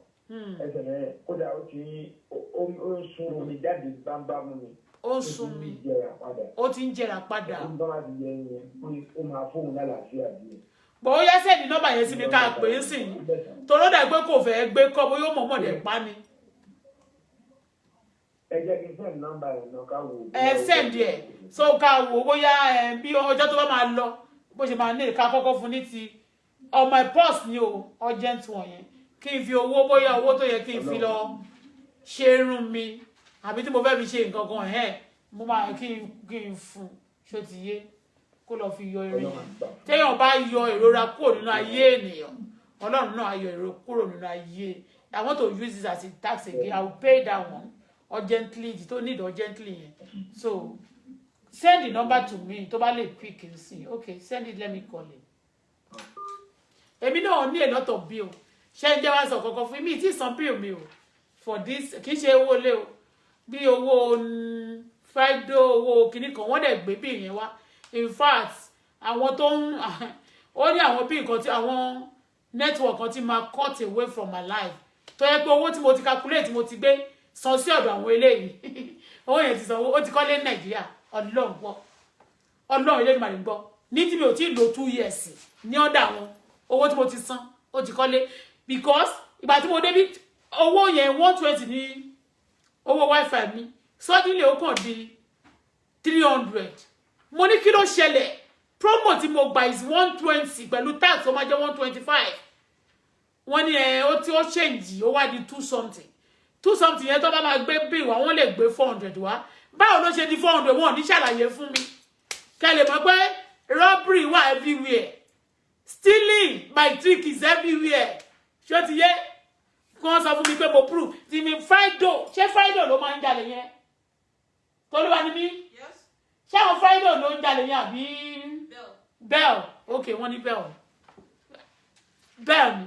Ẹsẹ̀ yẹn kódà, ó ti ó ń sun omi jáde bámbámú ni. Ó ń sun mi. Ó ti ń jẹrà padà. Ó ti ń jẹrà padà. Ó ń bá wa ti yẹ yẹn pé ó máa fóun lálàáfíà díẹ̀. Bọ̀ ó yá, send nọ́mbà yẹn sí mi ká pè é sìn, torí ó dà pé kò fẹ́ gbé kọ́, bóyá ó mọ̀ọ́mọ̀ dẹ̀ pa ni. Ẹ jẹ́ kí n send nọ́mbà yẹn náà ká wò ó. Ẹ send ẹ̀ so ká wò ó bóyá ẹ bí ọjọ́ tó bá máa lọ, bó ṣe máa ní ká kọ́kọ́ fún ní ti on my purse ni o, urgent one yẹn, kí n fi owó, bóyá owó tó yẹ kí n fi lọ ṣe irun mi àbí tí mo fẹ́ fi ṣe nǹkan kan ẹ̀, mo máa kí n fún. Ṣó ti yé? Kó lọ fi yọ irin yẹn. Téèyàn bá yọ ìrora kúrò nínú ayé ènìyàn, Ọlọ́run náà á yọ ìrora kúrò nínú ayé. I want to use this as a tax again. I will pay that one urgently, tó need urgently yẹn. So send the number to me tó bá lè quick n see. Okay, send it, let me call him. Èmi náà ní a lot of bill. Ṣé ń jẹ́ wá sọ kankan fún mi tí san bill mi o for this? Kì í ṣe owó ilé o, bí owó fido, owó kinní kan, wọ́n dẹ̀ gbé bill yẹn wá. In fact, àwọn tó ń ó ní àwọn bí nǹkan tí àwọn network kan ti máa cut away from my life, tó yẹ pé owó tí mo ti calculate, mo ti gbé san sí ọ̀dọ̀ àwọn eléyìí, owó yẹn ti sanwó, ó ti kọ́lé ní Nàìjíríà. Ọlọ́run gbọ́, Ọlọ́run ilé ìmàlẹ̀ gbọ́, ní tí mi ò tí ì lo 2 years ní ọ̀dà àwọn owó tí mo ti san, ó ti kọ́lé, because ìgbà tí mo débi owó yẹn, 120 ní owó wifi mi, suddenly ó kàn di 300. Mo ní kí ló ṣẹlẹ̀? Promo tí mo gbà is 120, pẹ̀lú tax ó máa jẹ́ 125. Wọ́n ní ẹ ó tí ó change, ó wá di two something. Two something yẹn, tó bá máa gbé bill wá, wọ́n lè gbé 400 wá. Báwo ló ṣe di 400? Wọn ò ní ṣàlàyé fún mi. Kẹ́ lè mọ̀ pé robbery wà everywhere, stealing by trick is everywhere. Ṣé ó ti yé? Kí wọ́n sọ fún mi pé mo prove ti mi Friday. Ṣé Friday ló máa ń jalè yẹn? Tolúwa ni mí. Yes. Ṣé àwọn Friday ló ń jalè yẹn àbí? Bell. Bell, ok, wọ́n ní Bell. Bell ni.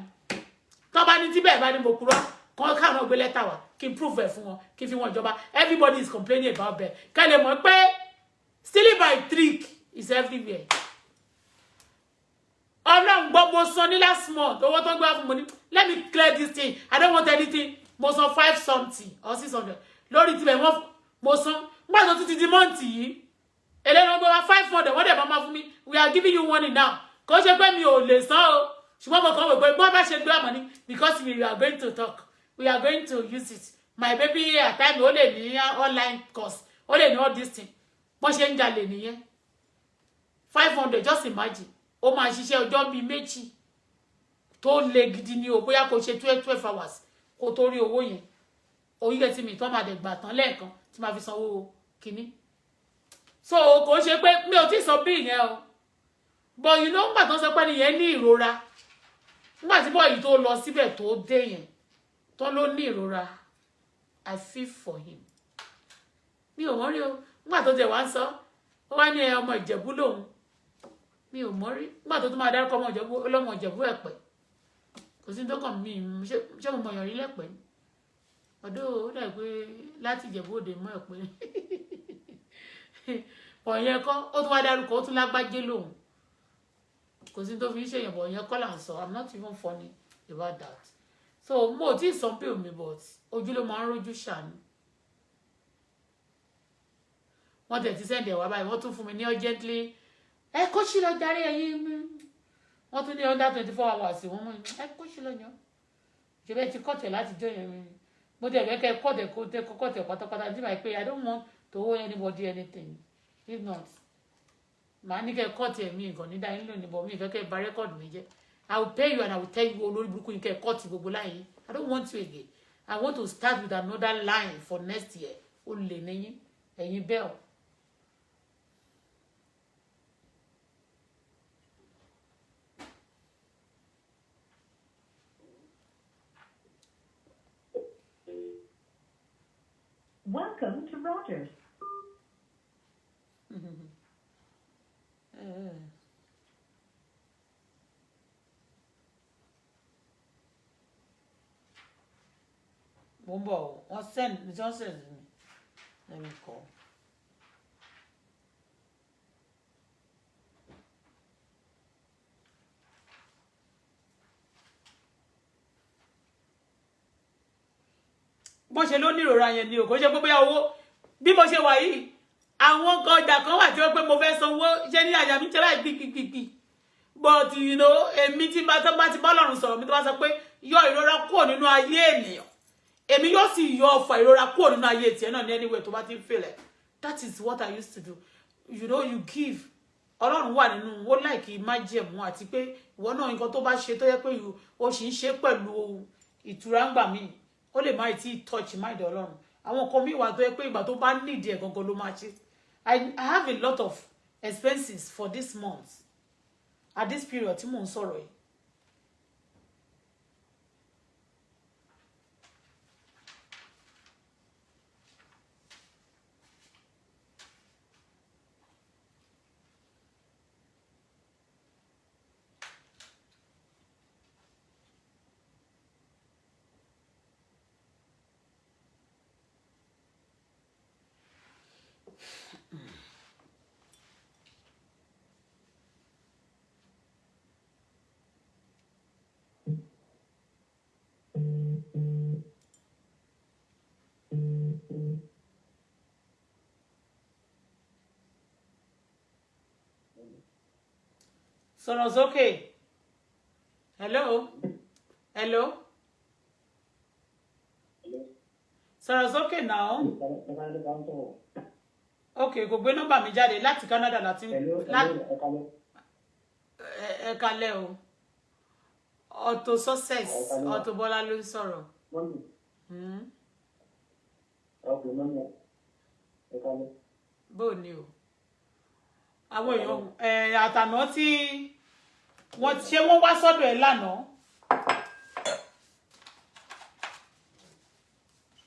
Tó bá ní tí bẹ́ẹ̀ bá ní mo kúrò kọ́, káwọn gbé lẹ́tà wá kí n prove ẹ̀ fún wọn, kí n fi wọn ìjọba. Everybody is complaining about Bell. Ká lè mọ̀ pé stealing by trick is everywhere. Ọlọ́run gbọ́, mo san ní last month, owó tó ń gbé wá fún mi ní, let me clear this thing, I don't want anything. Mo san five something or 600 lórí tibẹ̀ wọ́n mo san. Nígbà tó tún ti di month yìí, eléyìí wọ́n gbé wá 500, wọ́n dẹ̀ máa fún mi, "We are giving you money now." Kò ṣe pé mi ò lè san o, ṣùgbọ́n mo kàn wò pé bọ́n bá ṣe gbé àmọ́ ní, because we are going to talk, we are going to use it. My baby at time, ó lè ní online course, ó lè ní all this thing. Bọ́n ṣe ń jalè nìyẹn. 500, just imagine. Ó máa ṣiṣẹ́ ọjọ́ bíi 2 tó le gidi ni o, bóyá kò ṣe 12 hours kó tó rí owó yẹn. Orílẹ̀ tí mi tán máa dẹ̀ gbà tán lẹ́ẹ̀kan tí máa fi sanwó kínní. So kò ṣe pé mi ò tí sọ bí ìyẹn o, but you know, ńgbà tó ń sọ pé nìyẹn ní ìrora, nígbà tí bọ́ọ̀yì tó lọ síbẹ̀ tó dé yẹn tó ló ní ìrora, I feel for him. Mi ò mọ̀ rí o. Nígbà tó tẹ̀ wá ń sọ, ó wá ní ẹ ọmọ Ìjẹ̀bú lòun, mi ò mọ̀ rí. Nígbà tó tún máa dárúkọ ọmọ Ìjẹ̀bú, ọlọ́mọ Ìjẹ̀bú Ẹ̀pẹ́, kò sí tó kàn mí. Ṣé mo mọ̀yàn rí lẹ́pẹ́ ọdún? Ó dà pé láti Ìjẹ̀bú Òde mọ́ Ẹ̀pẹ́. Bọ̀ yẹn kọ́, ó tún wá dárúkọ, ó tún lágbájé lòun. Kò sí tó fi ń ṣèyàn, bọ̀ yẹn kọ́ là ń sọ. I'm not even funny about that. So mo ò tí ì san bill mi, but ojú ló máa ń rójú ṣàánú. Wọ́n tẹ̀ ti send ẹ̀ wá báyìí, wọ́n tún fún mi ní urgently. Ẹ kó sí lọ darí ẹ̀yin mi. Wọ́n tún ní under 24 hours. Wọ́n mú ẹ kó sí lọ yàn. Ìjọba ẹ ti kọ̀tẹ̀ láti jọ yẹn mi. Mo tẹ̀ fẹ́ kẹ́ kọ̀tẹ̀, kó tẹ kọ̀tẹ̀ pátápátá tí màá pé I don't want to owe anybody anything. If not, màá ní kẹ́ kọ̀tẹ̀ mi nǹkan ní dáhìn lónìí, but mi ìfẹ́ kẹ́ bà record mi jẹ́. I will pay you and I will tell you, olórí burúkú yín, kẹ́ kọ̀tì gbogbo láyé. I don't want you again. I want to start with another line for next year. Ó lè níyín ẹ̀yin bẹ́ẹ̀ o. Welcome to Rogers. Mo ń bọ̀ o. Wọ́n send, wọ́n send mi. Let me call. Bó ṣe ló ní ìrora yẹn ni o. Kò ṣe pé bóyá owó. Bí mo ṣe wà yìí, àwọn ọjà kan wà tí wọ́n pé mo fẹ́ sanwó, ṣé ní àyà mi ṣe báyìí gbìgbìgbì. But you know, èmi tí bá tó bá ti bá Ọlọ́run sọ̀rọ̀ mi, tó bá sọ pé yọ ìrora kúrò nínú ayé ènìyàn, èmi yóò sì yọ ọfà ìrora kúrò nínú ayé tiẹ̀ náà ní anywhere tó bá ti ń fèlẹ̀. That is what I used to do. You know, you give. Ọlọ́run wà nínú ó like májẹ̀mú, àti pé ìwọ náà, nǹkan tó bá ṣe tó yẹ pé o sì ń ṣe pẹ̀lú ìtura ń gbà míì, ó lè má tí touch mind Ọlọ́run. Àwọn nǹkan míì wà tó yẹ pé ìgbà tó bá nídìí ẹ̀ gangan ló máa ṣe. I have a lot of expenses for this month, at this period tí mò ń sọ̀rọ̀ yìí. Sọ̀rọ̀ sókè. Hello, hello, sọ̀rọ̀ sókè now. Ok, kò gbé nọ́mbà mi jáde láti Canada láti. Hello, hello, ẹ kálẹ́. Ẹ kalẹ́ o. Auto Success. Ẹ kálẹ́. Auto Bola ló ń sọ̀rọ̀. Mummy. Ok, mummy, ẹ kálẹ́. Bó ni o? Àwọn èèyàn ẹ àtàná tí wọ́n ṣé wọ́n wá sọ́dọ̀ ẹ lánàá?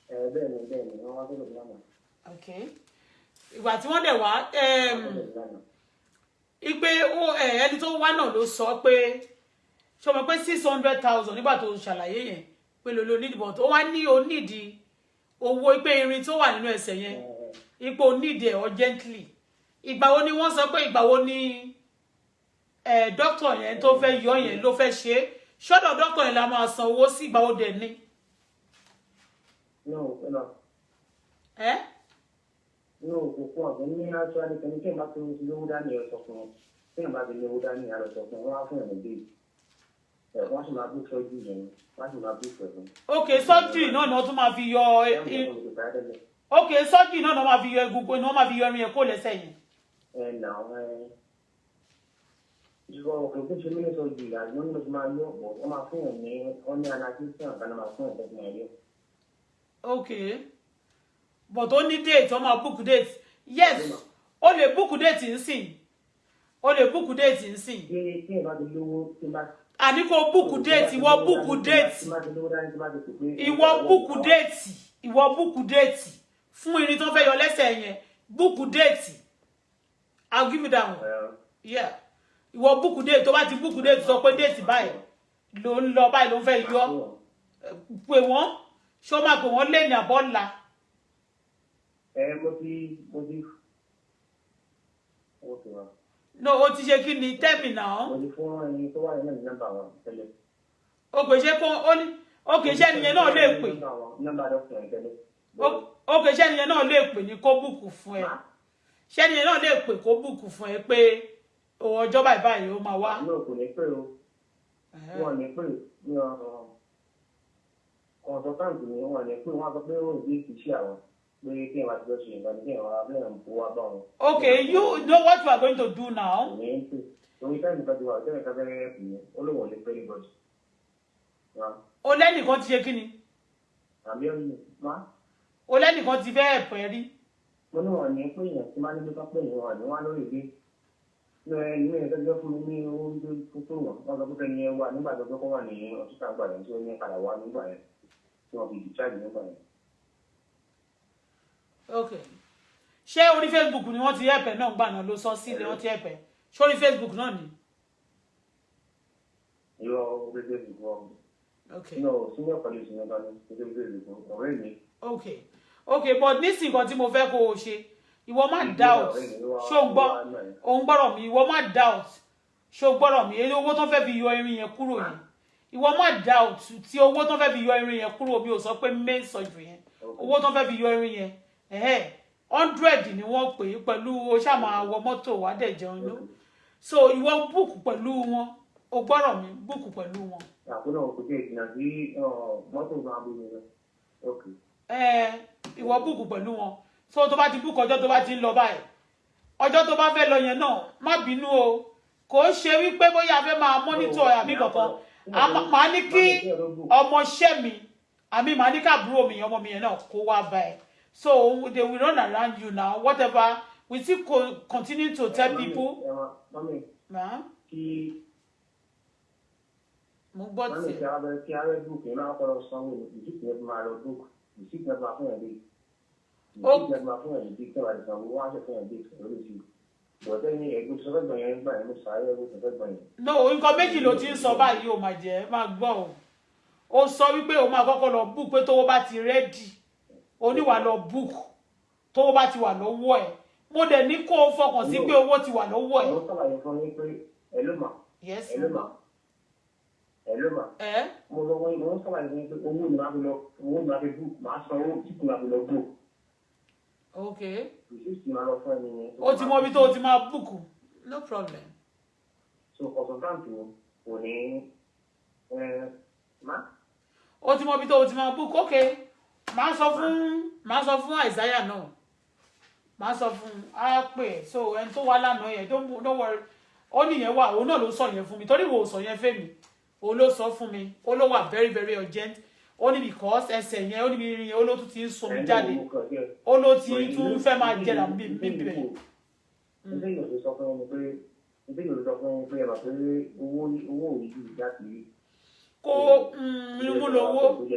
Ẹ bẹ́ẹ̀ ni, wọ́n wá sọ́dọ̀ mi lánàá. Ok, ìgbà tí wọ́n dẹ̀ wá, Wọ́n sọ́dọ̀ mi lánàá. ipe ó ẹni tó wá náà ló sọ pé, ṣé o mọ̀ pé 600,000 nígbà tó ṣàlàyé yẹn pé ló nídìí, but ó wá ní o nídìí owó pé irin tó wà nínú ẹsẹ̀ yẹn, ipò nídìí ẹ̀ urgently. Ìgbà wo ni wọ́n sọ pé, ìgbà wo ni ẹ dókítà yẹn tó fẹ́ yọ yẹn ló fẹ́ ṣe é? Ṣọ́dọ̀ dókítà yẹn la máa san owó sí? Ìgbà wo dẹ̀ ni? No, no. Ẹ No, kò fún ọ̀gbìn ní actually kẹ́ni tí ẹ̀ bá tó lówó dání, ẹ̀ sọ fún wọn. Tí ẹ̀ bá ti lówó dání, ẹ̀ lọ sọ fún wọn, wọ́n á fún ẹ̀ ní date. Ẹ̀ wọ́n sì máa book surgery yẹn, wọ́n á sì máa book ẹ̀ fún. Ok, surgery náà ni wọ́n tún máa fi yọ. Ẹ̀ ń bọ̀ kó tẹ̀. Ok, surgery náà ni wọ́n máa fi yọ egungun, ni wọ́n máa fi yọ irin yẹn kó lẹ́sẹ̀ yẹn. Ẹ nà ẹ ìwọ òkè tó ṣe mílíọ̀nù surgery àti wọ́n ní ló fi máa yọ ọ̀pọ̀, wọ́n máa fún ẹ̀ ní wọ́n ní anesthesia kan náà máa fún ẹ̀ tó fi máa yọ. Ok, but ó ní date, wọ́n máa book date. Yes, ó lè book date nsìn, ó lè book date nsìn. Tí tí ẹ bá ti lówó, tí bá. Àní kò book date, ìwọ book date. Tí bá ti lówó dání, tí bá ti pè pé. Ìwọ book date, ìwọ book date fún irin tó fẹ́ yọ lẹ́sẹ̀ yẹn. Book date, I'll give you that one. Yeah, ìwọ book date. Tó bá ti book date, sọ pé date báyìí ló ń lọ, báyìí ló ń fẹ́ yọ. Pè wọ́n. Ṣé o máa pè wọ́n lé ní àbọ̀là? Ẹ mo ti No, o ti ṣe kí ni? Tell me now. Mo ti fún ẹni tó wà nínú nọ́mbà wọn tẹ́lẹ̀. O kò ṣe kó ó ní o kì í ṣe ẹnìyẹn náà lè pè. Nọ́mbà dókítà yẹn tẹ́lẹ̀. O kì í ṣe ẹnìyẹn náà lè pè ní kó book fún ẹ. Ṣé ẹnìyẹn náà lè pè kó book fún ẹ pé ọjọ́ báyìí báyìí ó máa wá? Mi ò kò ní pè o. Wọn ò ní pè ní consultant ni, wọn ò ní pè. Wọn sọ pé ó di kì í ṣe àwọn pé kí ẹ máa ti fẹ́ ṣe nǹkan ní kí ẹ wá bẹ́ẹ̀ ń kó wá bá wọn. Okay, you know what you are going to do now? Kò ní pè torí time kan ti wà, tẹ́lẹ̀ kan fẹ́ẹ́ pè é, ó lóun ò lè pè anybody. O lẹ́nìkan ti ṣe kí ni? Àbí ọ̀yìn má. O lẹ́nìkan ti fẹ́ ẹ̀pẹ́ rí? Mo ní wọn ní pé èèyàn tí máa ní pé kán pè yín, wọn ní wọn lórí ìgbé ní ẹni tó fún mi ní owó tó tó wọn, wọn sọ pé kẹ́ni ẹ wà nígbà tó kọ́ wà ní hospital gbà yẹn, tí ó ní padà wá nígbà yẹn tí wọ́n fi discharge nígbà yẹn. Ok, ṣé orí Facebook ni wọ́n ti ẹ̀pẹ́ náà gbà náà ló sọ sílẹ̀ wọ́n ti ẹ̀pẹ́? Ṣé orí Facebook náà ni? Irọ́, orí Facebook wọn. No, senior college ní ọba ní orí Facebook ọ̀rẹ́ mi. Ok, but nísìnyí, nǹkan tí mo fẹ́ kó o ṣe, ìwọ má doubt. Ṣó ń gbọ́? Òun gbọ́rọ̀ mi. Ìwọ má doubt. Ṣó gbọ́rọ̀ mi? Èyí owó tó fẹ́ fi yọ irin yẹn kúrò yẹn, ìwọ má doubt. Tí owó tó fẹ́ fi yọ irin yẹn kúrò, mi ò sọ pé main surgery yẹn, owó tó fẹ́ fi yọ irin yẹn, 100 ni wọ́n pè é pẹ̀lú o ṣáà máa wọ mọ́tò wá dẹ̀ jẹun ló. So ìwọ book pẹ̀lú wọn. O gbọ́rọ̀ mi? Book pẹ̀lú wọn. Àkóná kò tí ì jìnnà sí mọ́tò máa bí mi lọ. Ìwọ book pẹ̀lú wọn. So tó bá ti book ọjọ́ tó bá ti ń lọ báyìí, ọjọ́ tó bá fẹ́ lọ yẹn náà, má bínú o, kò ń ṣe wípé bóyá a fẹ́ máa monitor àbí kankan. Màá ní kí ọmọọṣẹ́ mi àmì, màá ní káàbúrò mi, ọmọ mi yẹn náà kó wá bá ẹ. So they will run around you now. Whatever, we still continue to tell people. Ma? Kí Mo gbọ́ tiẹ̀. Tiẹ̀. Kí abẹ́ book yẹn máa kọ́ lọ sanwó receipt yẹn, máa lọ book receipt yẹn, máa fún yẹn dé receipt yẹn, máa fún yẹn dé tí wàá di sanwó, wọ́n á ṣe fún yẹn dé lórí sí bọ̀dẹ́ ní ẹgbẹ́ sọfẹ́ gbọ̀n yẹn gbà yẹn, mo sàárẹ̀ ẹgbẹ́ sọfẹ́ gbọ̀n yẹn. No, nǹkan méjì ló ti ń sọ báyìí. O máa jẹ́ máa gbọ́ o. Ó sọ wípé o máa kọ́kọ́ lọ book, pé tówó bá ti ready, oníwà lọ book, tówó bá ti wà lọ́wọ́ ẹ̀. Mo dẹ̀ ní kó o fọkàn sí pé owó ti wà lọ́wọ́ ẹ̀. Mo sàlàyé fún yín pé ẹ ló mà. Yes. Ẹ ló mà, ẹ ló mà. Ẹ. Mo lọ wọ́n, mo sàlàyé fún yín pé owó ni màá fi lọ, owó ni màá fi book, màá san owó tí kò máa fi lọ book. Receipt máa lọ fún ẹni yẹn. O ti mọ ibi tó o ti máa book, no problem. So consultant kò ní ẹ má. O ti mọ ibi tó o ti máa book. Ok, màá sọ fún Isaiah náà, màá sọ fún á pè é. So ẹni tó wá lánàá yẹn, don't worry, ó nìyẹn wà. Òun náà ló sọ yẹn fún mi, torí ìwò sọ yẹn fẹ́ mi, òun ló sọ fún mi. Ó ló wà very very urgent. Ó ní because ẹsẹ̀ yẹn, ó ní irin yẹn, ó ló tún ti ń sunmi jáde, ó ló ti tún fẹ́ máa jẹrà bíbẹ̀. Ilé ìwòsàn sọ fún mi pé, ilé ìwòsàn sọ fún mi pé ẹ mọ̀ pé owó òyìnbó láti rí. Kó imú lówó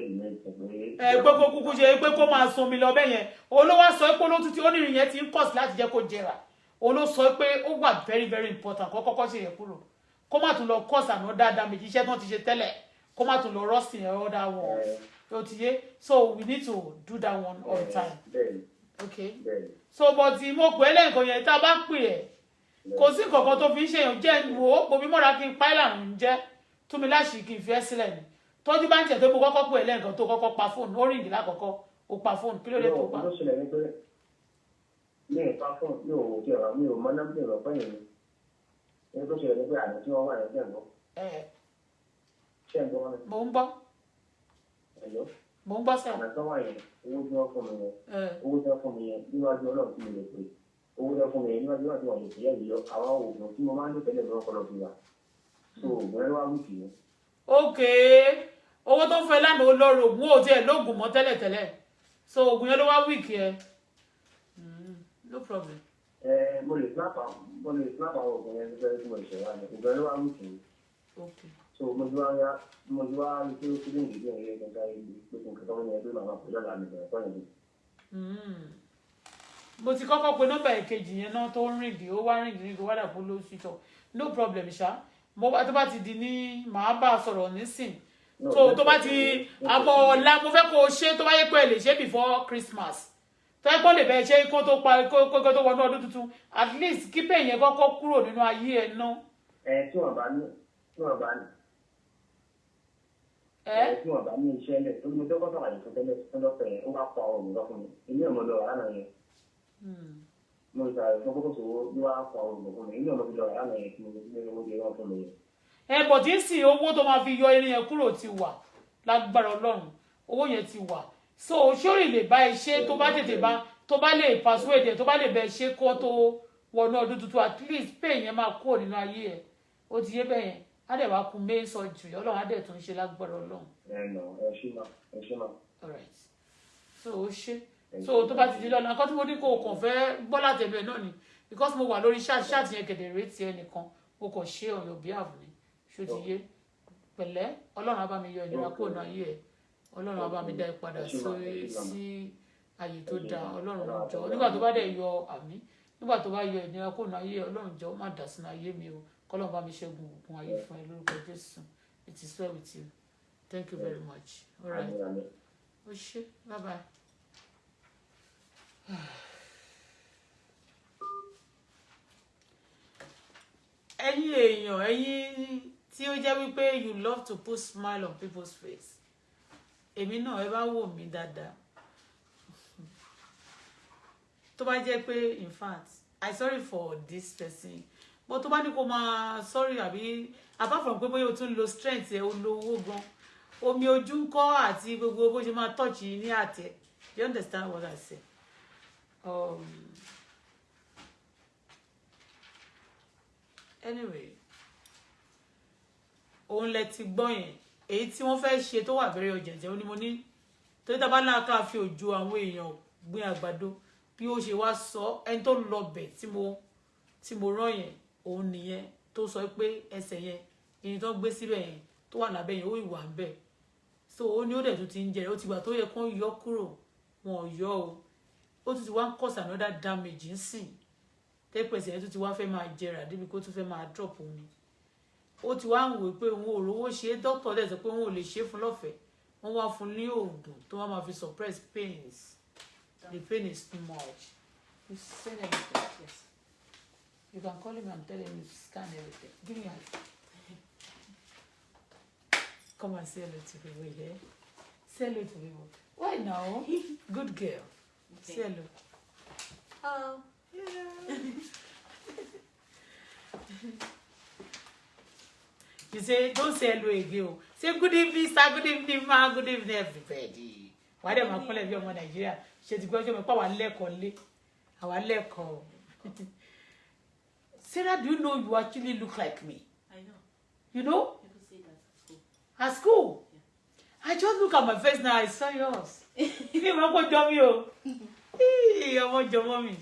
ẹ pé kó kúkú ṣe pé kó máa sunmi lọ bẹ́ẹ̀ yẹn. Òun ló wá sọ pé olótú tí ó ní irin yẹn ti ń kọ̀ sí láti jẹ́ kó jẹrà. Òun ló sọ pé ó wà very very important kó kọ́kọ́ ṣe yẹn kúrò, kó má tún lọ cause another damage, iṣẹ́ tán ti ṣe tẹ́lẹ̀, kó má tún lọ rọ́ọ̀sì yẹn other one. Ó ti yé? So we need to do that one on time, okay? So but mo pè é lẹ́ǹkan yẹn, tá a bá pè ẹ́, kò sí nǹkan kan tó fi ń ṣèyàn jẹ́. Wò ó, bomi mọ́ra kí n pa ẹ́ làrùn jẹ́, tú mi láṣìí kí n fi ẹ́ sílẹ̀ ni. Tọ́jú bá ń tẹ̀ tó, mo kọ́kọ́ pè é lẹ́ǹkan tó kọ́kọ́ pa fóònù, ó ring lákọ̀ọ́kọ́, ó pa fóònù. Kí ló dé tó pa? Ló ṣẹlẹ̀ ní pé mi ò pa fóònù, mi ò tí ọ̀rọ̀, mi ò mọ nọ́mbà ìrọ̀ pẹ́yìn mi. Ní tó ṣẹlẹ̀ ní pé àná tí wọ́n wà ní ṣẹ̀ǹgbọ́. Ṣẹ̀ǹgbọ́ wọn. Mò ń gbọ́. Ẹ̀yọ́. Mò ń gbọ́ sẹ́wọ̀n. Àná tó wà yẹn, owó tí wọ́n fún mi yẹn, owó tí wọ́n fún mi yẹn níwájú Ọlọ́run tí mi lè pè, owó tí wọ́n fún mi yẹn níwájú Ọlọ́run tí wọ́n lè pè yẹn yọ àwọn oògùn tí mo máa ń lò tẹ́lẹ̀ lọ́wọ́ kọ́ lọ fi wà. So oògùn ẹ wá weak yẹn. Ok, owó tó ń fẹ́ lánàá, ó lọ rògùn, ó tiẹ̀ lóògùn mọ́ tẹ́lẹ̀tẹ́lẹ̀, so oògùn yẹn ló wá weak yẹn. No problem. Ẹ mo lè snap àwọn oògùn yẹn nígbà tí mo lè ṣẹ̀wá ni oògùn yẹn ló wá weak yẹn. So mo ti wá rí pé ó ti ní ìdílé yẹn gẹ́gẹ́ bí pé kí n kẹ́kọ̀ọ́ wọn yẹn pé màmá pẹ̀lú ọ̀la mi bẹ̀rẹ̀ fọ́yìn mi. Mo ti kọ́kọ́ pe nọ́mbà ìkejì yẹn náà tó ń ring, ó wá ring ring, ó wá dàpọ̀ ló switch off. No problem ṣá. Mo bá tó bá ti di ní màá bá a sọ̀rọ̀ nísìn. Tó bá ti àbọ̀ ọ̀la, mo fẹ́ kó o ṣe, tó bá yẹ pé ẹ lè ṣe before Christmas. Tẹ́gbọ́n lè bẹ́ẹ̀ ṣe kó tó parí, kó tó wọnú ọdún tuntun, at least kí pain yẹn kọ́kọ́ kúrò nínú ayé ẹ̀ ná. Ẹ tí wọn bá ní Ẹ ẹ tí wọn bá ní iṣẹ́ lẹ̀ tó ní dọ́kítà àyè fún tẹ́lẹ̀ fún dọ́kítà yẹn, ó wá pa ọ̀rọ̀ lọ fún mi. Èmi ò mọ̀ lọ rà lánàá yẹn. Mo ṣàlàyé fún kókó sòwò ló wá pa ọ̀rọ̀ fún mi. Èmi ò mọ̀ fi lọ rà lánàá yẹn tí mo ní owó jẹ wọn fún mi yẹn. Ẹ bọ̀ tí ń sìn, owó tó máa fi yọ irin yẹn kúrò ti wà. Lágbára Ọlọ́run, owó yẹn ti wà. So sórí lè bá ẹ ṣe, tó bá tètè bá, tó bá lè persuade ẹ, tó bá lè bẹ ṣe kó tó wọnú ọdún tuntun, at least pain yẹn máa kúrò nínú ayé ẹ. Ó ti yé bẹ́ẹ̀ yẹn. Á dẹ̀ wá kun main surgery, Ọlọ́run á dẹ̀ tún ṣe lágbára Ọlọ́run. Ẹ nà, ẹ ṣí mà, ẹ ṣí mà. Alright, so ó ṣe. So tó bá ti di lọ́nà akọ́ tí mo ní kó o kàn fẹ́ gbọ́ láti ẹnu ẹ̀ náà ni, because mo wà lórí chat. Chat yẹn kẹ̀dẹ̀ rèé ti ẹnìkan, mo kàn ṣe on your behalf ni. Ṣó ti yé? Pẹ̀lẹ́. Ọlọ́run á bá mi yọ ìnira kúrò náà ayé ẹ̀. Ọlọ́run á bá mi dá ẹ padà sí àyè tó dáa. Ọlọ́run jọ, nígbà tó bá dẹ̀ yọ àmì, nígbà tó bá yọ ìnira kúrò náà ayé ẹ, Ọlọ́run jọ, má dà sínú ayé mi o. Kọ́lọ́run bá mi ṣẹ́gun ògùn ayé fún ẹ lórúkọ Jésù. It is well with you. Thank you very much. All right. Àmín, àmín. Ó ṣé, bye bye. Ẹ̀yin èèyàn, ẹ̀yin tí ó jẹ́ wípé you love to put smile on people's face, èmi náà, ẹ bá wò mí dáadáa, tó bá jẹ́ pé, in fact, I sorry for this person, but tó bá ní kó máa sorry, àbí apart from pé bóyá o tún lo strength ẹ, o lo owó gan, omi ojú ń kọ́ àti gbogbo bó ṣe máa touch ní àtẹ. You understand what I say? Anyway, òun lẹ ti gbọ́ yẹn. Èyí tí wọ́n fẹ́ ṣe tó wà very urgent, ó ní mo ní torí tá a bá náà ká fi òjò àwọn èèyàn gbin àgbàdo, bí ó ṣe wá sọ, ẹni tó lọ bẹ̀ tí mo rán yẹn, òun nìyẹn tó sọ pé ẹsẹ̀ yẹn, ìyẹn tó gbé síbẹ̀ yẹn, tó wà lábẹ́ yẹn, ó ìwà ń bẹ̀. So ó ní ó dẹ̀ tún ti ń jẹ, ó ti gbà tó yẹ kó yọ kúrò, wọn ò yọ o. Ó tún ti wá ń cause another damage ń sìn tẹ́pẹ̀sẹ̀ yẹn, tún ti wá fẹ́ máa jẹrà débi kó tún fẹ́ máa drop omi. Ó ti wá ń wò pé òun ò rówó ṣe é. Dókítà dẹ̀ sọ pé òun ò lè ṣe é fún lọ́fẹ̀ẹ́. Wọ́n wá fún ní oògùn tó wá máa fi suppress pains. The pain is too much. You send everything? Yes. You can call him and tell him to scan everything. Give me your come and say hello to people here. Say hello to people. Why now? Good girl. Okay. Say hello. Hello. Yeah. You say, don't say hello again o. Say good evening, sir, good evening, ma, good evening, everybody. Wàá dẹ̀ máa kúnlẹ̀ bí ọmọ Nàìjíríà. Ṣe ti gbọ́? Ṣe mọ̀ pé àwa lẹ́kọ̀ọ́ lé, àwa lẹ́kọ̀ọ́. Sarah, do you know you actually look like me? I know. You know? People say that at school. At school? I just look at my face now, I saw yours. Mi mọ̀ kó jọ mí o. Ih, ọmọ jọmọ mi,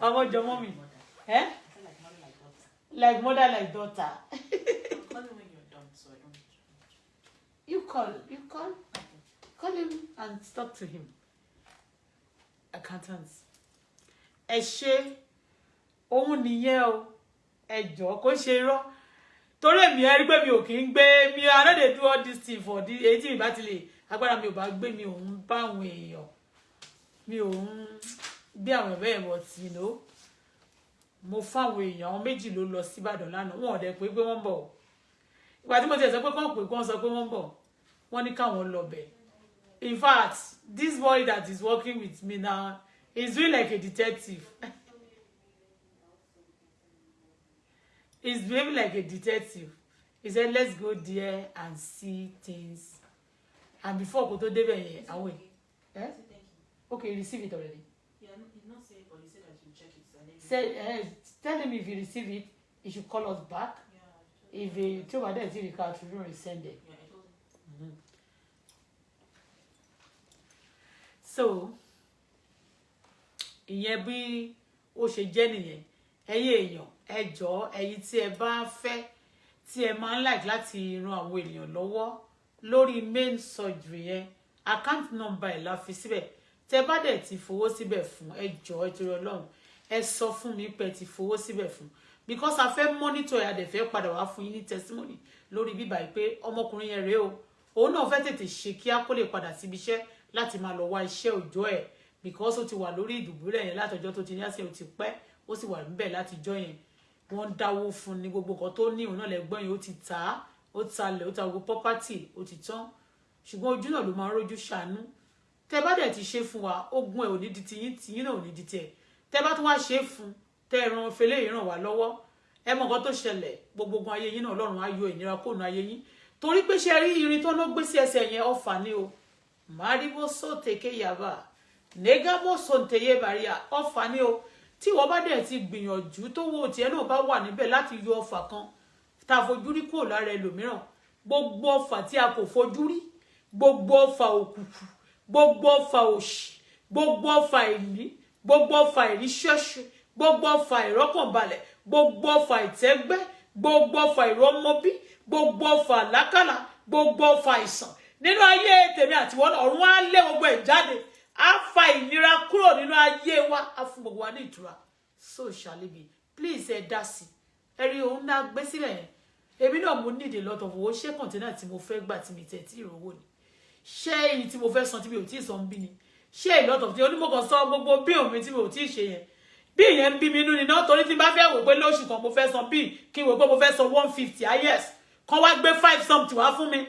ọmọ jọmọ mi. Mother. Eh? I said like mother, like daughter. Like mother, like daughter. I'll call him when you're done, so I don't. You call, you call, call him and talk to him. Accountants. Ẹ ṣe, òun nìyẹn o. Ẹ jọ̀ọ́, kó ṣe irọ́. Torí èmi, ẹ rí pé mi ò kì í gbé mi. I no dey do all this thing for the èyí tí mi bá ti lè, agbára mi ò bá gbé, mi ò ń bá àwọn èèyàn, mi ò ń gbé àwọn bẹ́ẹ̀. But mo fáwọn èèyàn, àwọn méjì ló lọ síbàdàn lánàá. Wọn ò dẹ̀ pé wọ́n ń bọ̀. Ìgbà tí mo ti ẹ̀ sọ pé kán pè, kán sọ pé wọ́n ń bọ̀, wọ́n ní káwọn lọ bẹ̀. In fact, this boy that is working with me now is doing like a detective. He's behaving like a detective. He said, "Let's go there and see things." And before kó tó débẹ̀ yẹn, àwọn ẹ̀ Say thank you. Okay, you receive it already? Yeah, no, he not say, but he said that you check it and then. Say, tell him if he receive it, he should call us back. Yeah, I told If he tí o bá dẹ̀ tí rí ká tún resend it. Yeah, I told him. So ìyẹn bí ó ṣe jẹ́ nìyẹn. Ẹ̀yin èèyàn, ẹ jọ̀ọ́, ẹ̀yin tí ẹ bá fẹ́, tí ẹ máa ń like láti ran àwọn ènìyàn lọ́wọ́ lórí main surgery yẹn, account number ẹ̀ la fi síbẹ̀. Tẹ bá dẹ̀ ti fowó síbẹ̀ fún, ẹ jọ̀ọ́, ẹ torí Ọlọ́run, ẹ sọ fún mi pé ẹ ti fowó síbẹ̀ fún, because a fẹ́ monitor ẹ̀, a dẹ̀ fẹ́ padà wá fún yín ní testimony lórí bíbá yìí pé ọmọkùnrin yẹn rèé o. Òun náà fẹ́ tètè ṣe kíá kó lè padà síbi iṣẹ́ láti máa lọ wá iṣẹ́ òòjọ́ ẹ̀. Because ó ti wà lórí ìdùbúlẹ̀ yẹn látọjọ́ tó ti ní àṣẹ, ó ti pẹ́, ó sì wà níbẹ̀ látijọ́ yẹn. Wọ́n ń dáwó fún ní gbogbo nǹkan tó ní òun náà lẹ́gbọ́n yẹn. Ó ti tà á, ó talẹ̀, ó ta gbogbo property, ó ti tán. Ṣùgbọ́n ojú náà ló máa ń rójú ṣàánú. Tẹ bá dẹ̀ ti ṣe fún wa, ogun ẹ̀ ò ní di tiyín, tiyín náà ò ní di tiẹ̀. Tẹ bá tún wá ṣe é fún, tẹ ẹran fẹlẹ́ yìí ràn wá lọ́wọ́, ẹ mọ nǹkan tó ṣẹlẹ̀. Gbogbo ogun ayé yín náà, Ọlọ́run á yọ ìnira kóònù ayé yín, torí pé ṣe rí irin tó ló gbé sí ẹsẹ̀ yẹn, ọfà ni o. Màríbó sótèké yàbá négàbó sòǹtẹ̀yẹ bàríà, ọfà ni o. Tí ìwọ bá dẹ̀ ti gbìyànjú tó wo tiẹ̀ náà bá wà níbẹ̀ láti yọ ọfà kan tá a fojú rí kúrò lára ẹlòmíràn, gbogbo ọfà tí a kò fojú rí, gbogbo ọfà òkùnkùn, gbogbo ọfà òṣì, gbogbo ọfà ìní, gbogbo ọfà ìríṣẹ́ṣe, gbogbo ọfà ìrọ́kànbalẹ̀, gbogbo ọfà ìtẹ́gbẹ́, gbogbo ọfà ìrọ́mọbí, gbogbo ọfà àlákàlà, gbogbo ọfà àìsàn nínú ayé tèmi àtiwọ́n, ọ̀run á lé gbogbo ẹ̀ jáde, á fa ìnira kúrò nínú ayé wa, á fún gbogbo wa ní ìtura. So shall it be. Please, ẹ dá sí. Ẹ rí òun náà gbé sílẹ̀ yẹn. Èmi náà, mo need a lot of owó. Ṣé container tí mo fẹ́ gbà tí mi tẹ̀ tí ìrówó ni? Ṣé èyí tí mo fẹ́ san tí mi ò tí ì san bí ni? Ṣé a lot of things onímọ̀ kan sọ gbogbo bí òun mi tí mi ò tí ì ṣe yẹn, bí ìyẹn ń bí mi inú ni náà, torí tí n bá fẹ́ wò pé lóṣù kan mo fẹ́ san, bí kí n wò pé mo fẹ́ san 150 highest, kan wá gbé five something wá fún mi,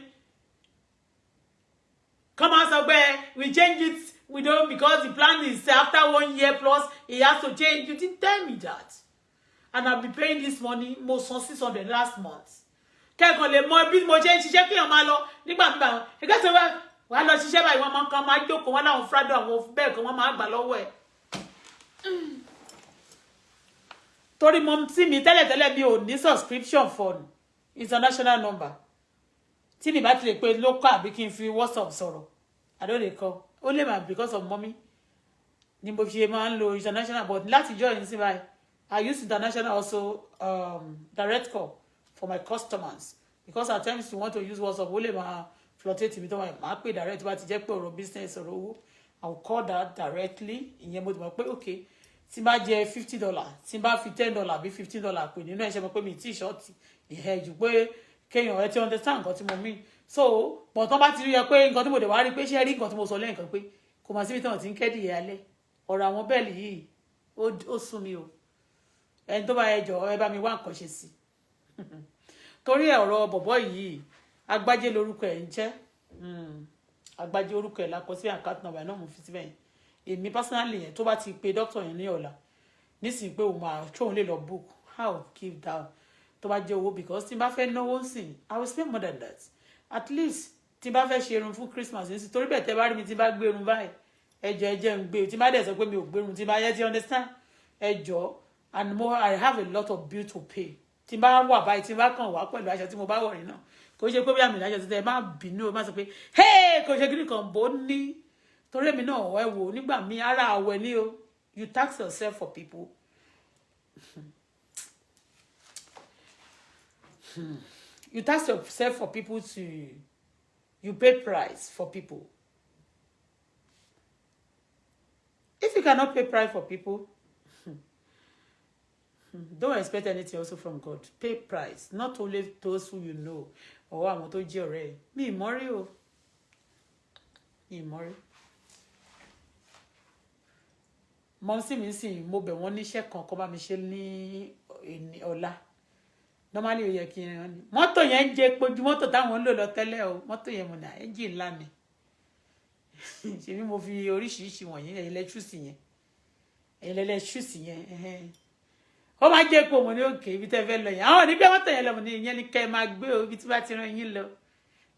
kán máa sọ pé we change it, we don't, because the plan is after one year plus it has to change. You didn't tell me that, and I be paying this money. Mo san 600 last month. Kẹ́kọ̀ọ́ lè mọ bí mo ṣe ń ṣiṣẹ́, kéèyàn máa lọ nígbà nígbà ẹgbẹ́ tó wà lọ ṣiṣẹ́ báyìí, wọ́n máa ń kàn máa jókòó wọn láwọn frado, àwọn bẹ́ẹ̀ kan, wọ́n máa gbà lọ́wọ́ ẹ̀. Torí mo tí mi tẹ́lẹ̀tẹ́lẹ̀, mi ò ní subscription for international number. Tí mi bá ti lè pe local àbí kí n fi WhatsApp sọ̀rọ̀, I don't dey call. Ó lè mà because of mommy ni mo fi máa ń lo international, but láti join sí báyìí, I use international also, direct call for my customers, because at times you want to use WhatsApp, ó lè máa fluctuate mi tó máa pè direct. Bá ti jẹ́ pé ọ̀rọ̀ business, ọ̀rọ̀ owó, I will call that directly. Ìyẹn mo ti mọ̀ pé okay, tí n bá jẹ $50, tí n bá fi $10 bí $15 pè nínú ẹ̀, ṣe mọ̀ pé mi tí short ìhẹ́ jù pé kéèyàn ẹ ti understand nǹkan tí mo mean. So but tán bá ti rí ẹ pé nǹkan tí mo dẹ̀ wá rí pé, ṣé rí nǹkan tí mo sọ lẹ́yìn kan pé kò mà síbi tí wọ́n ti ń kẹ́dìyẹ alẹ́. Ọ̀rọ̀ àwọn bẹ́ẹ̀lì yìí, ó sún mi o. Ẹni tó bá yẹ jọ, ẹ bá mi wá nǹkan ṣe sí, torí ọ̀rọ̀ bọ̀bọ̀ yìí, Agbájé lórúkọ ẹ̀ ń jẹ́. Agbájé orúkọ ẹ̀ la kọ sí account number náà, mo fi síbẹ̀ yẹn. Èmi personally yẹn, tó bá ti pe doctor yẹn ní ọ̀la nísìnyí pé òun máa tóun lè lọ book, how give down tó bá jẹ́ owó, because tí n bá fẹ́ náwó sìn, I will spend more than that. At least tí n bá fẹ́ ṣe irun fún Christmas nísìnyí, torí bẹ́ẹ̀, tẹ́ bá rí mi tí n bá gbé irun báyìí, ẹ jọ̀ọ́, ẹ jẹ́ ń gbé. Tí n bá dẹ̀ sọ pé mi ò gbé irun, tí n bá yẹ ti understand, ẹ jọ̀ọ́. And more, I have a lot of bill to pay. Tí n bá wà báyìí, tí n bá kàn wá pẹ̀lú aṣọ tí mo bá wọ̀ rí náà, kò ṣe pé bí àmì ìdájọ́ títẹ̀, ẹ má bínú, ẹ má sọ pé hey, kò ṣe kíní kan bó ní, torí èmi náà, ẹ wò, nígbà míì ara àwẹ̀ ni o. You tax yourself for people. You tax yourself for people to, you pay price for people. If you cannot pay price for people, don't expect anything also from God. Pay price, not only those who you know or àwọn tó jẹ́ ọ̀rẹ́ ẹ̀. Mi ìmọ̀rí o, mi ìmọ̀rí. Mọ́sí mi sì, mo bẹ̀ wọ́n níṣẹ́ kan kó bá mi ṣe ní ọ̀la. Normally ó yẹ kí n rán ni mọ́tò yẹn ń jẹ epo ju mọ́tò táwọn ń lò lọ tẹ́lẹ̀ o. Mọ́tò yẹn mo nà ẹ́ńjìn ńlá ni. Ṣèbí mo fi oríṣiríṣi wọ̀nyí, ẹlẹ́tírísì yẹn, ẹlẹ́tírísì yẹn, ó máa jẹ́ epo. Mo ní òkè ibi tẹ́ fẹ́ lọ yẹn, àwọn òní gbé mọ́tò yẹn lọ. Mo ní ìyẹn ní kẹ́ ẹ máa gbé o, ibi tí bá ti rán yín lọ.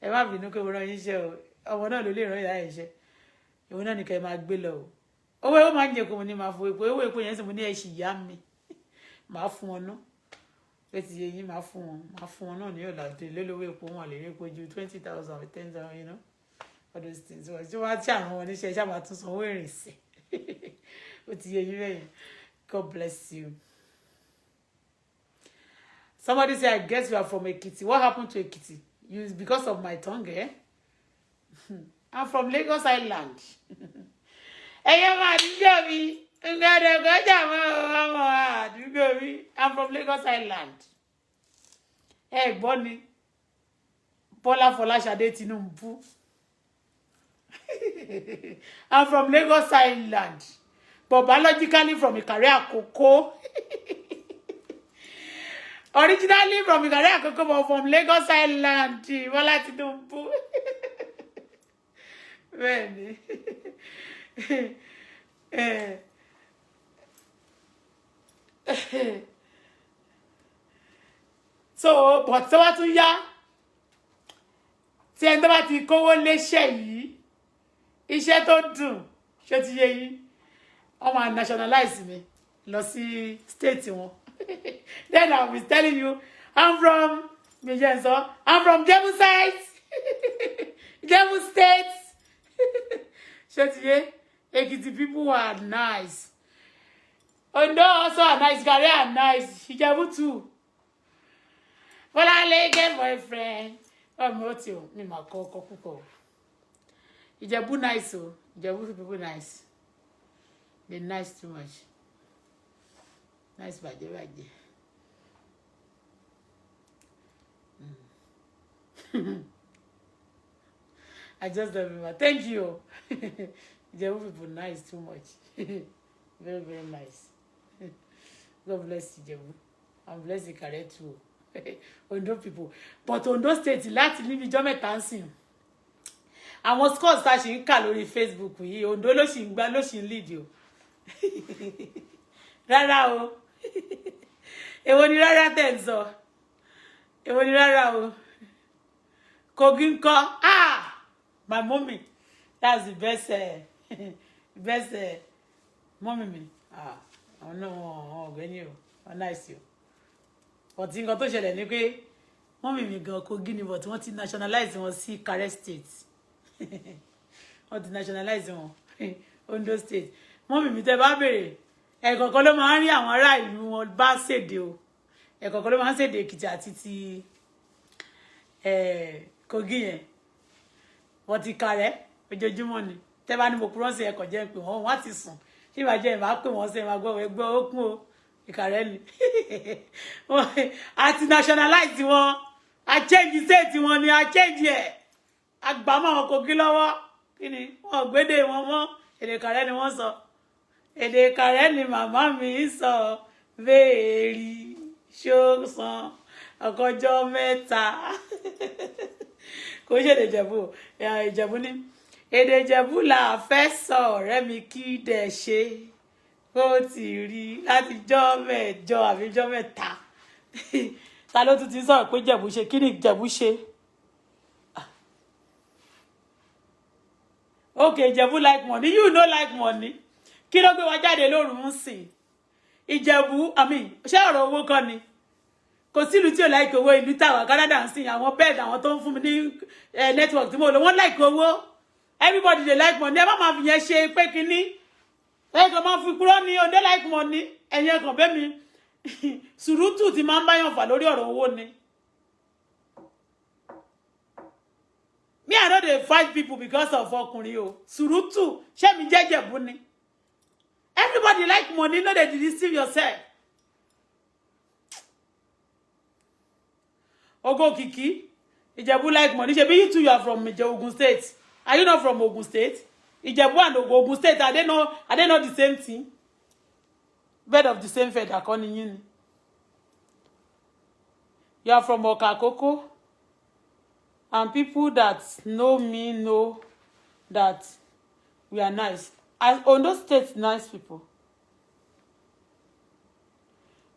Ẹ má bínú pé mo rán yín iṣẹ́ o. Ọmọ náà ló lè rán ìyá ẹ̀ iṣẹ́. Ìwọ náà ní kẹ́ ẹ máa gbé lọ o. Owó máa ń jẹ epo. Mo ní máa fo epo, owó epo yẹn sì, mo ní ẹ sì yá mi, máa fún wọn náà. Pé ti yẹ yín, máa fún wọn náà ní ọ̀làdé lólówó epo. Wọn lè rí epo ju 20,000, 10,000, all those things. Wọ́n tí wọ́n á tí àwọn oníṣẹ́ ṣáà máa tún sanwó ìrìnsẹ̀. Ó ti yẹ yín bẹ́yẹn. God bless you. Somebody say, "I guess you are from Ekiti. What happened to Ekiti?" You, because of my tongue, eh? I'm from Lagos Island. Ẹyẹ máa àdúgbò mi, ngbẹdẹgbẹjà mọ ọmọ àdúgbò mi. I'm from Lagos Island. Ẹ gbọ́ ni, Bọ́lá Fọláṣadé Tinubu. I'm from Lagos Island, but biologically from Ìkàrẹ́ Àkókó. Originally from Ìkàrẹ́ Àkókó, but from Lagos Island. Bọ́lá Tinubu. Bẹ́ẹ̀ni. Eh. So, but tó bá tún yá, tí ẹni tó bá ti kówó léṣẹ́ yìí, iṣẹ́ tó dùn, ṣé ti yé yín, wọ́n máa nationalize mi lọ sí state wọn. Then I will be telling you, I'm from mi jẹ́ n sọ, I'm from Jebusite, Jebu State. Ṣé ti yé? Ekiti people are nice. Ondo also are nice. Ikare are nice. Ijebu too. Bọ́láńlé get boyfriend. Ọmọ ó ti o, mi mà kọ́ ọkọ púpọ̀ o. Ìjẹ̀bú nice o. Ìjẹ̀bú people nice. They nice too much. Nice bàjẹ́ bàjẹ́. I just love you, ma. Thank you. Ìjẹ̀bú people nice too much. Very, very nice. God bless Ìjẹ̀bú. And bless Ìkàrẹ́ too. Ondo people. But Ondo State láti níbi ijọ́ mẹ́ta ń sìn. Àwọn scores tá a ṣì ń kà lórí Facebook yìí, Ondo ló ṣì ń gbá, ló ṣì ń lead o. Rárá o. Èwo ni rárá tẹ̀ ń sọ? Èwo ni rárá o? Kogi ńkọ́? Ah! My mommy. That's the best, best mommy mi. Ah, àwọn náà wọn ọ̀gbẹ́ni o. Wọ́n nice o. But nǹkan tó ṣẹlẹ̀ ni pé mummy mi gan Kogi ni, but wọ́n ti nationalize wọn sí Ìkàrẹ́ State. Wọ́n ti nationalize wọn Ondo State. Mummy mi, tẹ́ bá béèrè, ẹ̀kọ̀ọ̀kan ló máa ń rí àwọn ará ìlú wọn bá ṣèdè o. Ẹ̀kọ̀ọ̀kan ló máa ń ṣèdè Èkìtì àti ti Kogi yẹn. Wọ́n ti Ìkàrẹ́ ojoojúmọ́ ni. Tẹ́ bá ní mo kúrọ́ sí ẹ̀kọ́ jẹ́ pé wọ́n wá ti sùn. Tí ìbàjẹ́ ìbá pè wọ́n sí ẹ̀ máa gbọ́ ẹgbẹ́ ó kún o. Ìkàrẹ́ ni. A ti nationalize wọn. A change state wọn ni, a change ẹ̀. Àgbàmọ́ àwọn Kogi lọ́wọ́. Kí ni? Wọn ò gbédè wọn mọ́. Èdè Ìkàrẹ́ ni wọ́n sọ. Èdè Ìkàrẹ́ ni màmá mi sọ. Béèrè ṣó san ọkọjọ́ mẹ́ta. Kò ṣe èdè Ìjẹ̀bú. Ìjẹ̀bú ní. Èdè Ìjẹ̀bú là fẹ́ sọ, ọ̀rẹ́ mi, kí dẹ̀ ṣe. Ó ti rí látijọ́ mẹ́jọ àbíjọ́ mẹ́ta. Ta ló tún ti sọ̀rọ̀ pé Ìjẹ̀bú ṣe? Kí ni Ìjẹ̀bú ṣe? Okay, Ìjẹ̀bú like money. You no like money. Kí ló gbé wa jáde lóru ń sìn? Ìjẹ̀bú, I mean, ṣé ọ̀rọ̀ owó kan ni? Kò sí ìlú tí ò like owó. Ìlú táwa Canada ń sìn, àwọn bẹ́ẹ̀ àwọn tó ń fún mi ní network tí mo lò, wọ́n like owó. Everybody dey like money. Ẹ má máa fi yẹn ṣe pé kínní. Ẹ kàn máa fi kúrò ní Ondo like money. Ẹ̀yin ẹ̀kàn bẹ́ mi. Sùrùtù ti máa ń báyàn fà lórí ọ̀rọ̀ owó ni. Me, I no dey fight people because of ọkùnrin o. Sùrùtù, ṣé mi jẹ́ Ìjẹ̀bú ni? Everybody like money, no dey deceive yourself. Ogo Kiki, Ìjẹ̀bú like money. Ṣebí you too, you are from Ogun State. Are you not from Ogun State? Ìjẹ̀bú and Ogun State, are they not the same thing? Bird of the same feather kọ́ ni yín ni. You are from Ọ̀kà Àkókó. And people that know me know that we are nice. As Ondo State, nice people.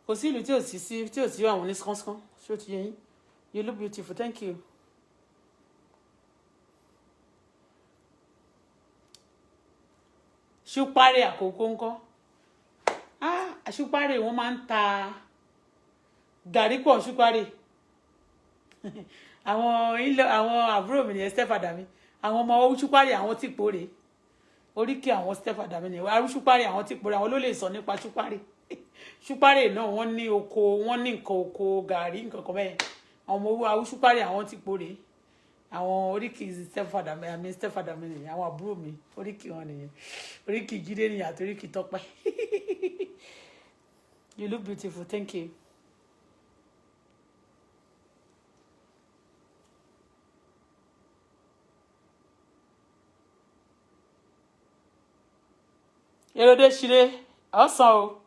Kò sí ìlú tí ò sí sí tí ò sí àwọn ní skánsán. Ṣé o ti yé yín? You look beautiful. Thank you. Ṣúpárẹ̀ Àkókó ńkọ́? Ah, Ṣúpárẹ̀, wọ́n máa ń ta gàrí pọ̀ Ṣúpárẹ̀. Àwọn ilé àwọn àbúrò mi nìyẹn, stepfather mi. Àwọn ọmọ Ṣúpárẹ̀, àwọn tí pòrè. Oríkì àwọn stepfather mi nìyẹn. Ṣúpárẹ̀, àwọn tí pòrè, àwọn ló lè sọ nípa Ṣúpárẹ̀. Ṣúpárẹ̀ náà, wọ́n ní oko, wọ́n ní nǹkan oko gàrí, nǹkan kan bẹ́ẹ̀. Àwọn ọmọ owó Ṣúpárẹ̀, àwọn tí pòrè. Àwọn oríkì stepfather mi, àmì stepfather mi nìyẹn. Àwọn àbúrò mi, oríkì wọn nìyẹn. Oríkì Jídé nìyẹn àti oríkì Tọ́pẹ́. You look beautiful. Thank you. Èròdé ṣeré ọ̀sán o,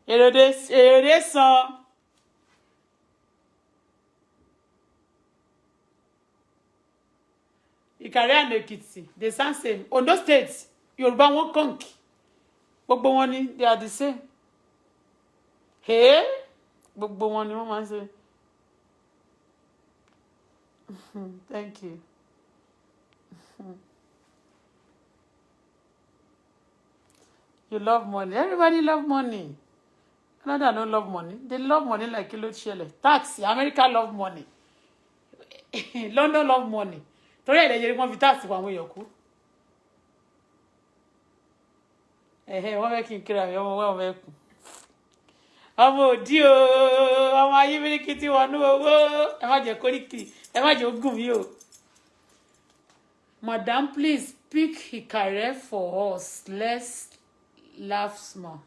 èròdé èròdé san. Ìkàrẹ́ and Èkìtì, they sound same. Ondo State, Yorùbá wọn kọ̀ǹkì, gbogbo wọn ni, they are the same. Hey, gbogbo wọn ni wọ́n máa ń ṣe. Thank you. You love money. Everybody love money. Canada no love money. They love money like kí ló ṣẹlẹ̀. Tax, America love money, London love money. Torí ẹ̀rẹ̀ yẹn, wọ́n fi tax pa àwọn èèyàn kú. Ẹ̀hẹ́, wọ́n fẹ́ kí n kíra mi. Ọmọ wọn fẹ́ kù, ọmọ òdí o, ọmọ ayébíríkì tí wọnú owó. Ẹ má jẹ́ kóríkì, ẹ má jẹ́ ogún mi o. Madam, please speak Ìkàrẹ́ for us. Let's laugh small.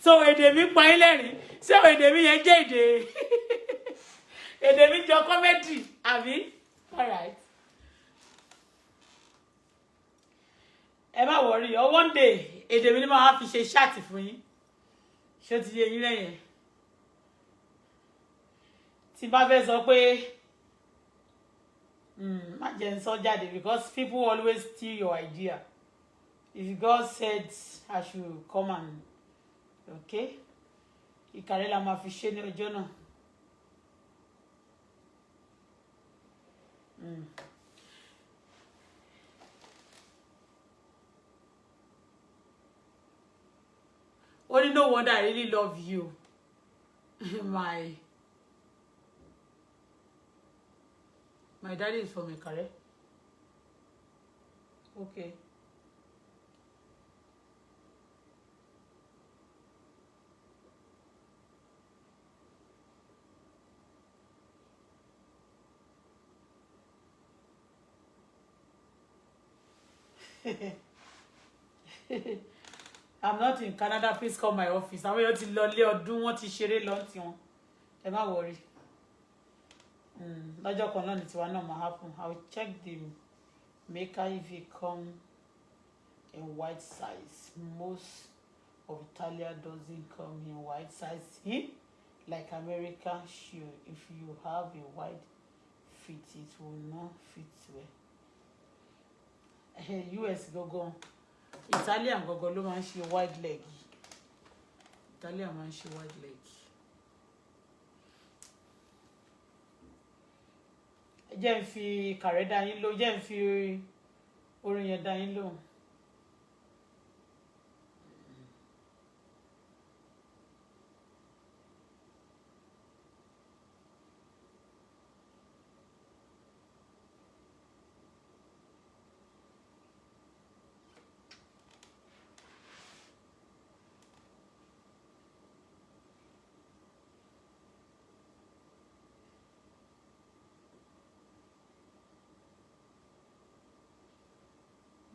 So èdè mi pa yín lẹ́rìn? Ṣé èdè mi yẹn jẹ́ èdè? Èdè mi jọ comedy, àbí? Alright, ẹ má worry ọ. One day, èdè mi ni màá fi ṣe chat fún yín. Ṣé ó ti yé yín lẹ́yìn? Tí bá fẹ́ sọ pé má jẹ́ ń sọ jáde, because people always steal your idea. If God said I should come and, okay, Ìkàrẹ́ la máa fi ṣe ní ọjọ́ náà. Only no wonder I really love you. My daddy is from Ikare. Okay. I'm not in Canada. Please call my office. Àwọn èèyàn ti lọ lé ọdún, wọ́n ti ṣeré lọ tí wọn. Ẹ má worry. Lọ́jọ́ kan náà ní tiwa náà máa happen. I will check the maker if it come in white size. Most of Italia doesn't come in white size. Eh? Like American shoe. If you have a wide fit, it will not fit well. US gangan, Italian gangan ló máa ń ṣe wide leg. Italian máa ń ṣe wide leg. Ẹ jẹ́ n fi kàrẹ́ dá yín ló, jẹ́ n fi orin yẹn dá yín lóhùn.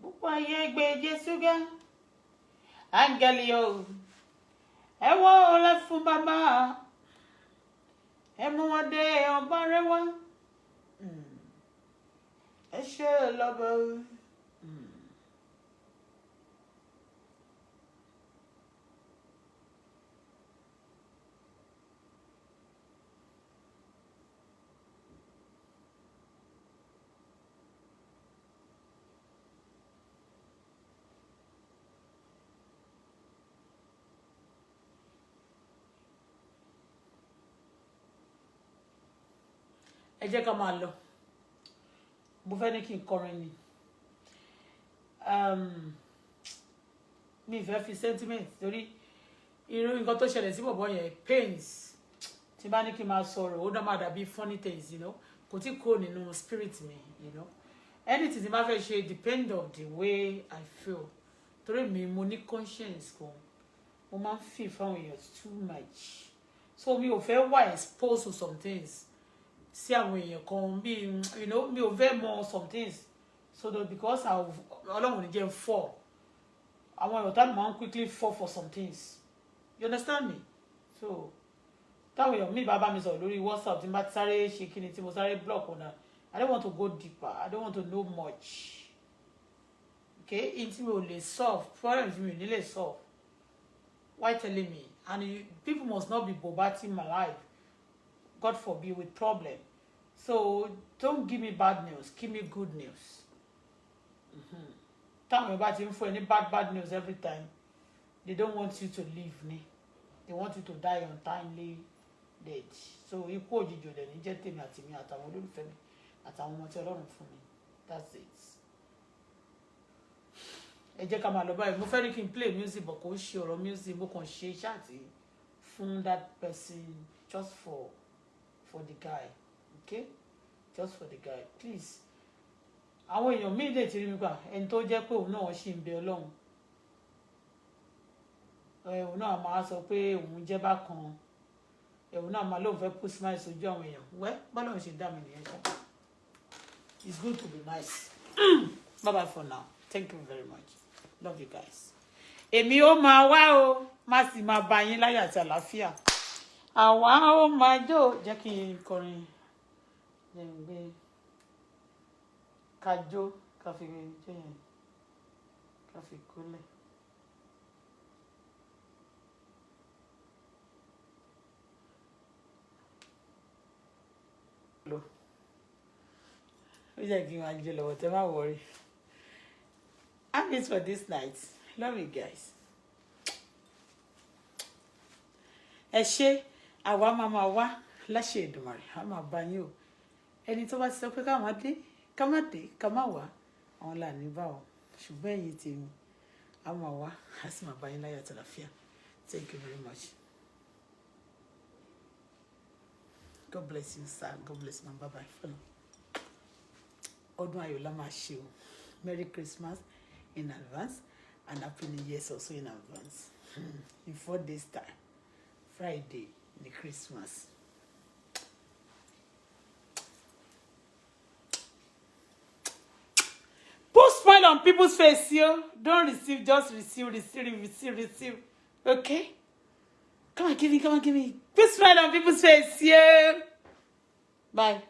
Púpọ̀ ayé gbé Jésù ga, áńgẹ́lì o, ẹ wọ́ ọlẹ́ fún bàbá, ẹ mú wọn dé ọba rẹ wá, ẹ ṣe lọ́bọ̀. Ẹ jẹ́ ká máa lọ. Mo fẹ́ ní kí n kọrin ni. Mi fẹ́ fi sentiment, torí irú nǹkan tó ṣẹlẹ̀ sí bọ̀bọ̀ yẹn pains. Tí bá ní kí n máa sọ̀rọ̀, ó dá máa dàbí funny things. Kò tí kúrò nínú spirit mi. Anything tí bá fẹ́ ṣe depend on the way I feel, torí mi mo ní conscience kan, mo máa ń feel fáwọn èèyàn too much, so mi ò fẹ́ wà exposed to some things sí àwọn èèyàn kan bí mi ò fẹ́ mọ some things, so that because Ọlọ́run ní jẹ́ fall, àwọn èèyàn táwọn máa ń quickly fall for some things, you understand me? So táwọn èèyàn mi bá bá mi sọ̀rọ̀ lórí WhatsApp, tí n bá ti sáré ṣe kíni, tí mo sáré block ọ̀nà. I don't want to go deeper. I don't want to know much. Okay, in tí mi ò lè solve, problem tí mi ò ní lè solve, why telling me? And you, people must not be bombarding my life, God forbid, with problem. So don't give me bad news, give me good news. Táwọn èèyàn bá ti ń fún ẹ ní bad bad news every time, they don't want you to live ni. They want you to die untimely death. So ikú òjijì ò dẹ̀ ní jẹ́ tèmi àti mi àtàwọn olólùfẹ́ mi àtàwọn ọmọ tí Ọlọ́run fún mi. That's it. Ẹ jẹ́ ká máa lọ báyìí. Mo fẹ́ ní kí n play music, but kò ń ṣe ọ̀rọ̀ music. Mo kàn ṣe chat fún that person, just for the guy, okay? Just for the guy, please. Àwọn èèyàn míì lè ti rí mi pa ẹni tó jẹ́ pé òun náà ṣì ń bẹ Ọlọ́run, òun náà máa sọ pé òun jẹ́ bákan, òun náà máa lóun fẹ́ put smile sójú àwọn èèyàn. Wẹ́ bọ́lá ṣe dá mi nìyẹn ṣá. It's good to be nice. Bye bye for now. Thank you very much. Love you guys. Èmi ó máa wá o, má sì máa bá yín láyọ̀ àti àlàáfíà. Àwa ó máa jó. Jẹ́ kí n kọrin, jẹ́ n gbé kájó, ká fi jẹ́ yẹn, ká fi kólẹ̀. Lọ ó jẹ́ kí n máa jó lọ́wọ́, tẹ́ má worry. I'm it for this night. Love you guys. Ẹ ṣé. Àwa máa máa wá láṣẹ Èdùmàrè, a máa bá yín o. Ẹni tó bá ti sọ pé ká má dé, ká má dé, ká má wá, àwọn là ní bá o. Ṣùgbọ́n ẹ̀yin tèmi, a máa wá, a sì máa bá yín láyọ̀ àti àlàáfíà. Thank you very much. God bless you, sir. God bless you, ma. Bye bye for now. Ọdún ayọ̀ la máa ṣe o. Merry Christmas in advance and Happy New Year also in advance. In 4 days' time, Friday ní Christmas. Put smile on people's face, yo. Don't receive, just receive, receive, receive, receive. Okay? Come on, give me, come on, give me. Put smile on people's face, yo. Bye.